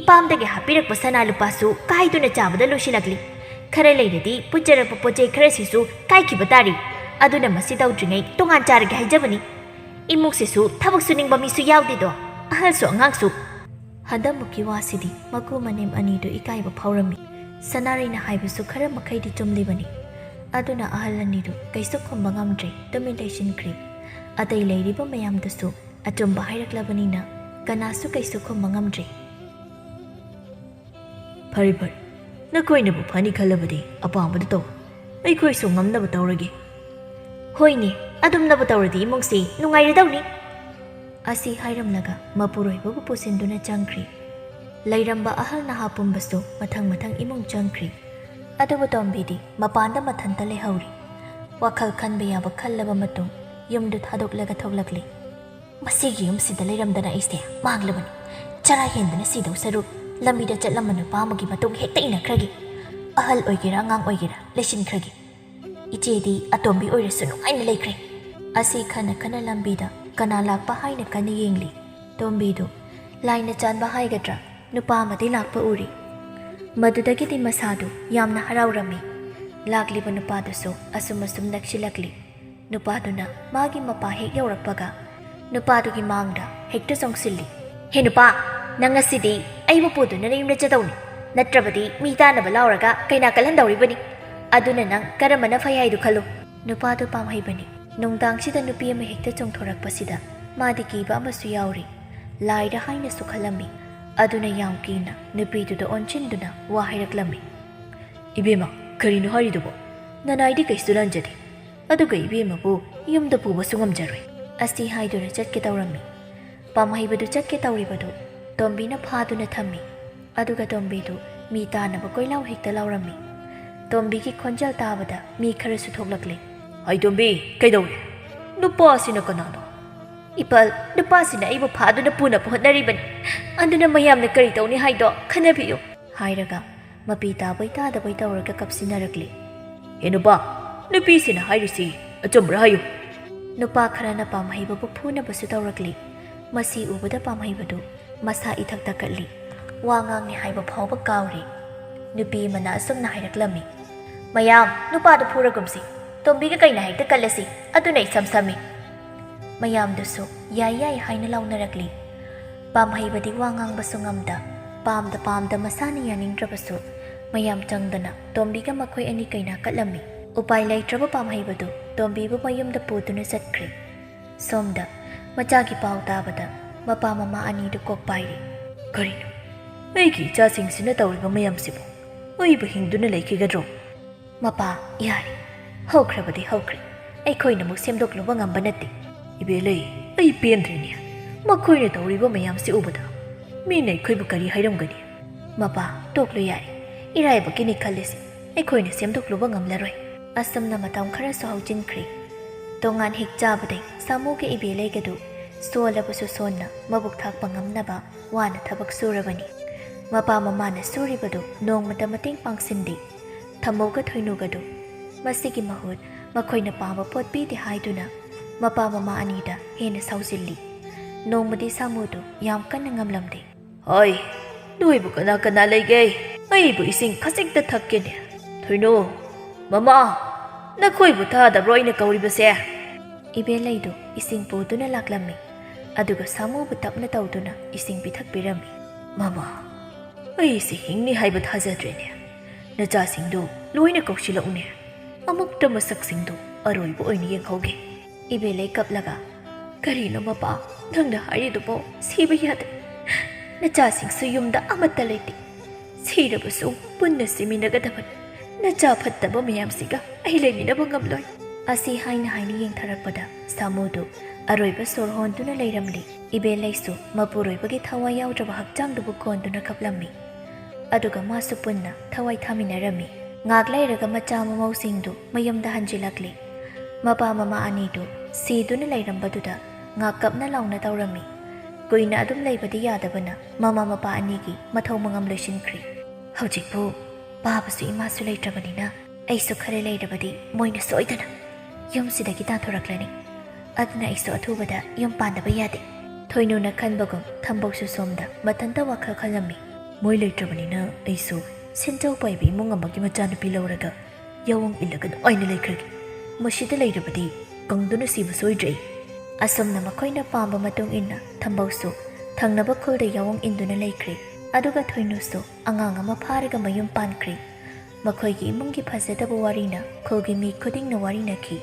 ꯏꯄꯥꯝꯗꯒꯤ ꯍꯥꯞꯄꯤꯔꯛꯄ ꯁꯅꯥ ꯂꯨꯄꯥꯁꯨ ꯀꯥꯏꯗꯨꯅ ꯆꯥꯕꯗ ꯂꯣꯏꯁꯤꯜꯂꯛꯂꯤ꯫ ꯈꯔ ꯂꯩꯔꯗꯤ ꯄꯨꯖꯔꯛꯄ ꯄꯣꯠ ꯆꯩ ꯈꯔꯁꯤꯁꯨ ꯀꯥꯏꯈꯤꯕ ꯇꯥꯔꯤ꯫ ꯑꯗꯨꯅ ꯃꯁꯤ ꯇꯧꯗ꯭ꯔꯤꯉꯩ ꯇꯣꯉꯥꯟ ꯆꯥꯔꯒꯦ ꯍꯥꯏꯖꯕꯅꯤ꯫ ꯏꯃꯨꯡꯁꯤꯁꯨ ꯊꯕꯛ ꯁꯨꯅꯤꯡꯕ ꯃꯤꯁꯨ ꯌꯥꯎꯗꯦꯗꯣ, ꯑꯍꯜꯁꯨ ꯑꯉꯥꯡꯁꯨ꯫" ꯍꯟꯗꯛꯃꯨꯛꯀꯤ ꯋꯥꯁꯤꯗꯤ ꯃꯀꯨ ꯃꯅꯦꯝ ꯑꯅꯤꯗꯨ ꯏꯀꯥꯏꯕ ꯐꯥꯎꯔꯝꯃꯤ꯫ ꯁꯅꯥꯔꯩꯅ ꯍꯥꯏꯕꯁꯨ ꯈꯔ ꯃꯈꯩꯗꯤ ꯆꯨꯝꯂꯤꯕꯅꯤ꯫ ꯑꯗꯨꯅ ꯑꯍꯜ ꯑꯅꯤꯗꯨ ꯀꯩꯁꯨ ꯈꯨꯝꯕ ꯉꯝꯗ꯭ꯔꯦ, ꯇꯨꯃꯤꯟ ꯂꯩꯁꯤꯟꯈ꯭ꯔꯦ꯫ ꯑꯇꯩ ꯂꯩꯔꯤꯕ ꯃꯌꯥꯝꯗꯨꯁꯨ ꯑꯆꯨꯝꯕ ꯍꯥꯏꯔꯛꯂꯕꯅꯤꯅ ꯀꯅꯥꯁꯨ ꯀꯩꯁꯨ ꯈꯨꯝꯕ ꯉꯝꯗ꯭ꯔꯦ꯫ "ꯐꯔꯦ ꯐꯔꯦ, ꯅꯈꯣꯏꯅꯕꯨ ꯐꯅꯤ ꯈꯜꯂꯕꯗꯤ ꯑꯄꯥꯝꯕꯗꯨ ꯇꯧ꯫ ꯑꯩꯈꯣꯏꯁꯨ ꯉꯝꯅꯕ ꯇꯧꯔꯒꯦ꯫" "ꯍꯣꯏꯅꯦ, ꯑꯗꯨꯝꯅꯕꯨ ꯇꯧꯔꯗꯤ ꯏꯃꯨꯡꯁꯤ ꯅꯨꯡꯉꯥꯏꯔꯗꯧꯅꯤ꯫" ꯑꯁꯤ ꯍꯥꯏꯔꯝꯂꯒ ꯃꯄꯨꯔꯣꯏꯕꯕꯨ ꯄꯨꯁꯤꯟꯗꯨꯅ ꯆꯪꯈ꯭ꯔꯤ꯫ ꯂꯩꯔꯝꯕ ꯑꯍꯜ ꯅꯍꯥ ꯄꯨꯝꯕꯁꯨ ꯃꯊꯪ ꯃꯊꯪ ꯏꯃꯨꯡ ꯆꯪꯈ꯭ꯔꯤ꯫ ꯑꯗꯨꯕꯨ ꯇꯣꯝꯕꯤꯗꯤ ꯃꯄꯥꯟꯗ ꯃꯊꯟꯇ ꯂꯩꯍꯧꯔꯤ꯫ ꯋꯥꯈꯜ ꯈꯟꯕ ꯌꯥꯕ ꯈꯜꯂꯕ ꯃꯇꯨꯡ ꯌꯨꯝꯗꯨ ꯊꯥꯗꯣꯛꯂꯒ ꯊꯣꯛꯂꯛꯂꯤ꯫ "ꯃꯁꯤꯒꯤ ꯌꯨꯝꯁꯤꯗ ꯂꯩꯔꯝꯗꯅ ꯑꯩꯁꯦ ꯃꯥꯡꯂꯕꯅꯤ꯫ ꯆꯔꯥ ꯍꯦꯟꯗꯅ ꯁꯤꯗꯧ ꯁꯔꯨꯛ ꯂꯝꯕꯤꯗ ꯆꯠꯂꯝꯕ ꯅꯨꯄꯥ ꯑꯃꯒꯤ ꯃꯇꯨꯡ ꯍꯦꯛꯇ ꯏꯟꯅꯈ꯭ꯔꯒꯦ꯫ ꯑꯍꯜ ꯑꯣꯏꯒꯦꯔꯥ ꯑꯉꯥꯡ ꯑꯣꯏꯒꯦꯔꯥ ꯂꯩꯁꯤꯟꯈ꯭ꯔꯒꯦ꯫ ꯏꯆꯦꯗꯤ ꯑꯇꯣꯝꯕꯤ ꯑꯣꯏꯔꯁꯨ ꯅꯨꯡꯉꯥꯏꯅ ꯂꯩꯈ꯭ꯔꯦ꯫" ꯑꯁꯤ ꯈꯟꯅ ꯈꯟꯅ ꯂꯝꯕꯤꯗ ꯀꯅꯥ ꯂꯥꯛꯄ ꯍꯥꯏꯅ ꯀꯟꯅ ꯌꯦꯡꯂꯤ꯫ ꯇꯣꯝꯕꯤꯗꯨ ꯂꯥꯏꯅ ꯆꯥꯟꯕ ꯍꯥꯏꯒꯗ꯭ꯔꯥ, ꯅꯨꯄꯥ ꯑꯃꯗꯤ ꯂꯥꯛꯄ ꯎꯔꯤ꯫ ꯃꯗꯨꯗꯒꯤꯗꯤ ꯃꯁꯥꯗꯨ ꯌꯥꯝꯅ ꯍꯔꯥꯎꯔꯝꯃꯤ꯫ ꯂꯥꯛꯂꯤꯕ ꯅꯨꯄꯥꯗꯨꯁꯨ ꯑꯁꯨꯝ ꯑꯁꯨꯝ ꯅꯛꯁꯤꯜꯂꯛꯂꯤ꯫ ꯅꯨꯄꯥꯗꯨꯅ ꯃꯥꯒꯤ ꯃꯄꯥ ꯍꯦꯛ ꯌꯧꯔꯛꯄꯒ ꯅꯨꯄꯥꯗꯨꯒꯤ ꯃꯥꯡꯗ ꯍꯦꯛꯇ ꯆꯣꯡꯁꯤꯜꯂꯤ꯫ "ꯍꯦ ꯅꯨꯄꯥ, ꯅꯪ ꯉꯁꯤꯗꯤ ꯑꯩꯕꯨ ꯄꯨꯗꯨꯅ ꯅꯌꯨꯝꯗ ꯆꯠꯇꯧꯅꯤ, ꯅꯠꯇ꯭ꯔꯕꯗꯤ ꯃꯤ ꯇꯥꯅꯕ ꯂꯥꯎꯔꯒ ꯀꯩꯅꯥ ꯀꯜꯍꯟꯗꯧꯔꯤꯕꯅꯤ꯫ ꯑꯗꯨꯅ ꯅꯪ ꯀꯔꯝꯕꯅ ꯐꯩ ꯍꯥꯏꯗꯨ ꯈꯜꯂꯨ꯫" ꯅꯨꯄꯥꯗꯨ ꯄꯥꯝꯍꯩꯕꯅꯤ꯫ ꯅꯨꯡꯗꯥꯡꯁꯤꯗ ꯅꯨꯄꯤ ꯑꯃ ꯍꯦꯛꯇ ꯆꯣꯡꯊꯣꯔꯛꯄꯁꯤꯗ ꯃꯥꯗꯤ ꯀꯤꯕ ꯑꯃꯁꯨ ꯌꯥꯎꯔꯤ꯫ ꯂꯥꯏꯔ ꯍꯥꯏꯅꯁꯨ ꯈꯜꯂꯝꯃꯤ꯫ ꯑꯗꯨꯅ ꯌꯥꯝ ꯀꯤꯅ ꯅꯨꯄꯤꯗꯨꯗ ꯑꯣꯟꯁꯤꯟꯗꯨꯅ ꯋꯥ ꯍꯥꯏꯔꯛꯂꯝꯃꯤ꯫ "ꯏꯕꯦꯝꯃ, ꯀꯔꯤꯅꯣ ꯍꯥꯏꯔꯤꯗꯨꯕꯣ? ꯅꯅꯥꯏꯗꯤ ꯀꯩꯁꯨ ꯂꯥꯟꯖꯗꯦ꯫ ꯑꯗꯨꯒ ꯏꯕꯦꯝꯃꯕꯨ ꯌꯨꯝꯗ ꯄꯨꯕꯁꯨ ꯉꯝꯖꯔꯣꯏ꯫" ꯑꯁꯤ ꯍꯥꯏꯗꯨꯅ ꯆꯠꯀꯦ ꯇꯧꯔꯝꯃꯤ꯫ ꯄꯥꯝꯍꯩꯕꯗꯨ ꯆꯠꯀꯦ ꯇꯧꯔꯤꯕꯗꯨ ꯇꯣꯝꯕꯤꯅ ꯐꯥꯗꯨꯅ ꯊꯝꯃꯤ꯫ ꯑꯗꯨꯒ ꯇꯣꯝꯕꯤꯗꯨ ꯃꯤ ꯇꯥꯅꯕ ꯀꯣꯏꯂꯥꯎ ꯍꯦꯛꯇ ꯂꯥꯎꯔꯝꯃꯤ꯫ ꯇꯣꯝꯕꯤꯒꯤ ꯈꯣꯟꯖꯦꯜ ꯇꯥꯕꯗ ꯃꯤ ꯈꯔꯁꯨ ꯊꯣꯛꯂꯛꯂꯦ꯫ "ꯍꯩ ꯇꯣꯝꯕꯤ, ꯀꯩꯗꯧꯔꯦ? ꯅꯨꯄꯥꯁꯤꯅ ꯀꯅꯥꯅꯣ?" "ꯏꯄꯜ, ꯅꯨꯄꯥꯁꯤꯅ ꯑꯩꯕꯨ ꯐꯥꯗꯨꯅ ꯄꯨꯅꯕ ꯍꯣꯠꯅꯔꯤꯕꯅꯤ, ꯑꯗꯨꯅ ꯃꯌꯥꯝꯅ ꯀꯔꯤ ꯇꯧꯅꯤ ꯍꯥꯏꯗꯣ ꯈꯟꯅꯕꯤꯌꯨ," ꯍꯥꯏꯔꯒ ꯃꯄꯤ ꯇꯥꯕꯣꯏ ꯇꯥꯗꯕꯣꯏ ꯇꯧꯔꯒ ꯀꯞꯁꯤꯟꯅꯔꯛꯂꯤ꯫ "ꯍꯦ ꯅꯨꯄꯥ, ꯅꯨꯄꯤꯁꯤꯅ ꯍꯥꯏꯔꯤꯁꯤ ꯑꯆꯨꯝꯕ꯭ꯔꯥ ꯍꯥꯏꯌꯨ?" ꯅꯨꯄꯥ ꯈꯔꯅ ꯄꯥꯝꯍꯩꯕꯕꯨ ꯐꯨꯅꯕꯁꯨ ꯇꯧꯔꯛꯂꯤ꯫ ꯃꯁꯤ ꯎꯕꯗ ꯄꯥꯝꯍꯩꯕꯗꯨ ꯃꯁꯥ ꯏꯊꯛ ꯇꯛꯈꯠꯂꯤ꯫ ꯋꯥ ꯉꯥꯡꯅꯤ ꯍꯥꯏꯕ ꯐꯥꯎꯕ ꯀꯥꯎꯔꯦ꯫ ꯅꯨꯄꯤ ꯑꯃꯅ ꯑꯁꯨꯝꯅ ꯍꯥꯏꯔꯛꯂꯝꯃꯤ, "ꯃꯌꯥꯝ, ꯅꯨꯄꯥꯗꯨ ꯐꯨꯔꯒꯨꯝꯁꯤ꯫ ꯇꯣꯝꯕꯤꯒ ꯀꯩꯅ ꯍꯦꯛꯇ ꯀꯠꯂꯁꯤ, ꯑꯗꯨꯅ ꯏꯁꯝ ꯁꯝꯃꯤ꯫" ꯃꯌꯥꯝꯗꯨꯁꯨ "ꯌꯥꯏ ꯌꯥꯏ" ꯍꯥꯏꯅ ꯂꯥꯎꯅꯔꯛꯂꯤ꯫ ꯄꯥꯝꯍꯩꯕꯗꯤ ꯋꯥ ꯉꯥꯡꯕꯁꯨ ꯉꯝꯗ, ꯄꯥꯝꯗ ꯄꯥꯝꯗ ꯃꯁꯥꯅ ꯌꯥꯅꯤꯡꯗ꯭ꯔꯕꯁꯨ ꯃꯌꯥꯝ ꯆꯪꯗꯅ ꯇꯣꯝꯕꯤꯒ ꯃꯈꯣꯏ ꯑꯅꯤ ꯀꯩꯅ ꯀꯠꯂꯝꯃꯤ꯫ ꯎꯄꯥꯏ ꯂꯩꯇ꯭ꯔꯕ ꯄꯥꯝꯍꯩꯕꯗꯨ ꯇꯣꯝꯕꯤꯕꯨ ꯃꯌꯨꯝꯗ ꯄꯨꯗꯨꯅ ꯆꯠꯈ꯭ꯔꯦ꯫ ꯁꯣꯝꯗ ꯃꯆꯥꯒꯤ ꯄꯥꯎ ꯇꯥꯕꯗ ꯃꯄꯥ ꯃꯃꯥ ꯑꯅꯤꯗꯨ ꯀꯣꯛ ꯄꯥꯏꯔꯤ꯫ "ꯀꯔꯤꯅꯣ? ꯑꯩꯒꯤ ꯏꯆꯥꯁꯤꯡꯁꯤꯅ ꯇꯧꯔꯤꯕ ꯃꯌꯥꯝꯁꯤꯕꯨ? ꯑꯩꯕꯨ ꯍꯤꯡꯗꯨꯅ ꯂꯩꯈꯤꯒꯗ꯭ꯔꯣ?" "ꯃꯄꯥ, ꯌꯥꯔꯦ꯫ ꯍꯧꯈ꯭ꯔꯕꯗꯤ ꯍꯧꯈ꯭ꯔꯦ꯫ ꯑꯩꯈꯣꯏꯅ ꯑꯃꯨꯛ ꯁꯦꯝꯗꯣꯛꯂꯨꯕ ꯉꯝꯕ ꯅꯠꯇꯦ꯫" "ꯏꯕꯦꯂꯩ, ꯑꯩ ꯄꯦꯟꯗ꯭ꯔꯦꯅꯦ꯫ ꯃꯈꯣꯏꯅ ꯇꯧꯔꯤꯕ ꯃꯌꯥꯝꯁꯤ ꯎꯕꯗ ꯃꯤꯅ ꯑꯩꯈꯣꯏꯕꯨ ꯀꯔꯤ ꯍꯥꯏꯔꯝꯒꯅꯤ?" "ꯃꯄꯥ, ꯇꯣꯛꯂꯨ ꯌꯥꯔꯦ꯫ ꯏꯔꯥꯏꯕꯛꯀꯤꯅꯤ ꯈꯜꯂꯤꯁꯤ꯫ ꯑꯩꯈꯣꯏꯅ ꯁꯦꯝꯗꯣꯛꯂꯨꯕ ꯉꯝꯂꯔꯣꯏ꯫" ꯑꯁꯨꯝꯅ ꯃꯇꯝ ꯈꯔꯁꯨ ꯍꯧꯖꯤꯟꯈ꯭ꯔꯦ꯫ ꯇꯣꯉꯥꯟ ꯍꯦꯛ ꯆꯥꯕꯗꯩ ꯁꯥꯃꯨꯒ ꯏꯕꯦꯂꯩꯒꯗꯨ ꯁꯣꯜꯂꯕꯁꯨ ꯁꯣꯟꯅ ꯃꯕꯨꯛ ꯊꯥꯛꯄ ꯉꯝꯅꯕ ꯋꯥꯅ ꯊꯕꯛ ꯁꯨꯔꯕꯅꯤ꯫ ꯃꯄꯥ ꯃꯃꯥꯅ ꯁꯨꯔꯤꯕꯗꯨ ꯅꯣꯡꯃꯇ ꯃꯇꯦꯡ ꯄꯥꯡꯁꯤꯟꯗꯦ꯫ ꯊꯝꯃꯧꯒ ꯊꯣꯏꯅꯨꯒꯗꯨ ꯃꯁꯤꯒꯤ ꯃꯍꯨꯠ ꯃꯈꯣꯏꯅ ꯄꯥꯝꯕ ꯄꯣꯠ ꯄꯤꯗꯦ ꯍꯥꯏꯗꯨꯅ ꯃꯄꯥ ꯃꯃꯥ ꯑꯅꯤꯗ ꯍꯦꯟꯅ ꯁꯥꯎꯖꯤꯜꯂꯤ꯫ ꯅꯣꯡꯃꯗꯤ ꯁꯥꯃꯨꯗꯨ ꯌꯥꯝ ꯀꯟꯅ ꯉꯝꯂꯝꯗꯦ꯫ "ꯍꯣꯏ, ꯅꯣꯏꯕꯨ ꯀꯅꯥ ꯀꯅꯥ ꯂꯩꯒꯦ? ꯑꯩꯕꯨ ꯏꯁꯤꯡ ꯈꯖꯤꯛꯇ ꯊꯛꯀꯦꯅꯦ꯫ ꯊꯣꯏꯅꯨ, ꯃꯃꯥ, ꯅꯈꯣꯏꯕꯨ ꯇꯥꯗꯕ꯭ꯔꯣ ꯑꯩꯅ ꯀꯧꯔꯤꯕꯁꯦ?" ꯏꯕꯦꯂꯩꯗꯨ ꯏꯁꯤꯡ ꯄꯨꯗꯨꯅ ꯂꯥꯛꯂꯝꯃꯤ꯫ ꯑꯗꯨꯒ ꯁꯥꯃꯨꯕꯨ ꯇꯞꯅ ꯇꯧꯗꯨꯅ ꯏꯁꯤꯡ ꯄꯤꯊꯛꯄꯤꯔꯝꯃꯤ꯫ "ꯃꯃꯥ, ꯑꯩꯁꯦ ꯍꯤꯡꯅꯤ ꯍꯥꯏꯕ ꯊꯥꯖꯗ꯭ꯔꯦꯅꯦ꯫ ꯅꯆꯥꯁꯤꯡꯗꯨ ꯂꯣꯏꯅ ꯀꯧꯁꯤꯜꯂꯛꯎꯅꯦ꯫ ꯑꯃꯨꯛꯇ ꯃꯁꯛꯁꯤꯡꯗꯨ ꯑꯔꯣꯏꯕ ꯑꯣꯏꯅ ꯌꯦꯡꯍꯧꯒꯦ꯫" ꯏꯕꯦꯂꯩ ꯀꯞꯂꯒ, "ꯀꯔꯤꯅꯣ ꯃꯄꯥ, ꯅꯪꯅ ꯍꯥꯏꯔꯤꯗꯨꯕꯣ? ꯁꯤꯕ ꯌꯥꯗꯦ꯫ ꯅꯆꯥꯁꯤꯡꯁꯨ ꯌꯨꯝꯗ ꯑꯃꯠꯇ ꯂꯩꯇꯦ꯫ ꯁꯤꯔꯕꯁꯨ ꯄꯨꯟꯅ ꯁꯤꯃꯤꯟꯅꯒꯗꯕꯅꯤ꯫ ꯅꯆꯥ ꯐꯠꯇꯕ ꯃꯌꯥꯝꯁꯤꯒ ꯑꯩ ꯂꯩꯃꯤꯟꯅꯕ ꯉꯝꯂꯣꯏ꯫" ꯑꯁꯤ ꯍꯥꯏꯅ ꯍꯥꯏꯅ ꯌꯦꯡꯊꯔꯛꯄꯗ ꯁꯥꯃꯨꯗꯨ ꯑꯔꯣꯏꯕ ꯁꯣꯔ ꯍꯣꯟꯗꯨꯅ ꯂꯩꯔꯝꯂꯤ꯫ ꯏꯕꯦꯂꯩꯁꯨ ꯃꯄꯨꯔꯣꯏꯕꯒꯤ ꯊꯋꯥꯏ ꯌꯥꯎꯗ꯭ꯔꯕ ꯍꯛꯆꯥꯡꯗꯨꯕꯨ ꯀꯣꯟꯗꯨꯅ ꯀꯞꯂꯝꯃꯤ꯫ ꯑꯗꯨꯒ ꯃꯥꯁꯨ ꯄꯨꯟꯅ ꯊꯋꯥꯏ ꯊꯥꯃꯤꯟꯅꯔꯝꯃꯤ꯫ ꯉꯥꯛ ꯂꯩꯔꯒ ꯃꯆꯥ ꯃꯃꯧꯁꯤꯡꯗꯨ ꯃꯌꯨꯝꯗ ꯍꯟꯖꯤꯜꯂꯛꯂꯤ꯫ ꯃꯄꯥ ꯃꯃꯥ ꯑꯅꯤꯗꯨ ꯁꯤꯗꯨꯅ ꯂꯩꯔꯝꯕꯗꯨꯗ ꯉꯥꯛ ꯀꯞꯅ ꯂꯥꯎꯅ ꯇꯧꯔꯝꯃꯤ꯫ ꯀꯨꯏꯅ ꯑꯗꯨꯝ ꯂꯩꯕꯗꯤ ꯌꯥꯗꯕꯅ ꯃꯃꯥ ꯃꯄꯥ ꯑꯅꯤꯒꯤ ꯃꯊꯧ ꯃꯉꯝ ꯂꯣꯏꯁꯤꯟꯈ꯭ꯔꯤ꯫ ꯍꯧꯖꯤꯛꯄꯨ ꯄꯥꯕꯁꯨ ꯏꯃꯥꯁꯨ ꯂꯩꯇ꯭ꯔꯕꯅꯤꯅ ꯑꯩꯁꯨ ꯈꯔ ꯂꯩꯔꯕꯗꯤ ꯃꯣꯏꯅ ꯁꯣꯏꯗꯅ ꯌꯨꯝꯁꯤꯗꯒꯤ ꯇꯥꯟꯊꯣꯔꯛꯂꯅꯤ꯫ ꯑꯗꯨꯅ ꯑꯩꯁꯨ ꯑꯊꯨꯕꯗ ꯌꯨꯝ ꯄꯥꯟꯗꯕ ꯌꯥꯗꯦ꯫ ꯊꯣꯏꯅꯨꯅ ꯈꯟꯕꯒꯨꯝ ꯊꯝꯕꯧꯁꯨ ꯁꯣꯝꯗ ꯃꯊꯟꯇ ꯋꯥꯈꯜ ꯈꯜꯂꯝꯃꯤ꯫ ꯃꯣꯏ ꯂꯩꯇ꯭ꯔꯕꯅꯤꯅ ꯑꯩꯁꯨ ꯁꯦꯟꯖꯥꯎ ꯄꯥꯏꯕ ꯏꯃꯨꯡ ꯑꯃꯒꯤ ꯃꯆꯥꯅꯨꯄꯤ ꯂꯧꯔꯒ ꯌꯥꯑꯣꯡ ꯏꯜꯂꯒ ꯅꯨꯡꯉꯥꯏꯅ ꯂꯩꯈ꯭ꯔꯒꯦ꯫ ꯃꯁꯤꯗ ꯂꯩꯔꯕꯗꯤ ꯀꯪꯗꯨꯅ ꯁꯤꯕ ꯁꯣꯏꯗ꯭ꯔꯦ꯫ ꯑꯁꯨꯝꯅ ꯃꯈꯣꯏꯅ ꯄꯥꯝꯕ ꯃꯇꯨꯡ ꯏꯟꯅ ꯊꯝꯕꯧꯁꯨ ꯊꯪꯅꯕ ꯈꯨꯜꯗ ꯌꯥꯑꯣꯡ ꯏꯟꯗꯨꯅ ꯂꯩꯈ꯭ꯔꯦ꯫ ꯑꯗꯨꯒ ꯊꯣꯏꯅꯨꯁꯨ ꯑꯉꯥꯡ ꯑꯃ ꯐꯥꯔꯒ ꯃꯌꯨꯝ ꯄꯥꯟꯈ꯭ꯔꯦ꯫ ꯃꯈꯣꯏꯒꯤ ꯏꯃꯨꯡꯒꯤ ꯐꯖꯗꯕ ꯋꯥꯔꯤꯅ ꯈꯨꯜꯒꯤ ꯃꯤ ꯈꯨꯗꯤꯡꯅ ꯋꯥꯔꯤꯅꯈꯤ꯫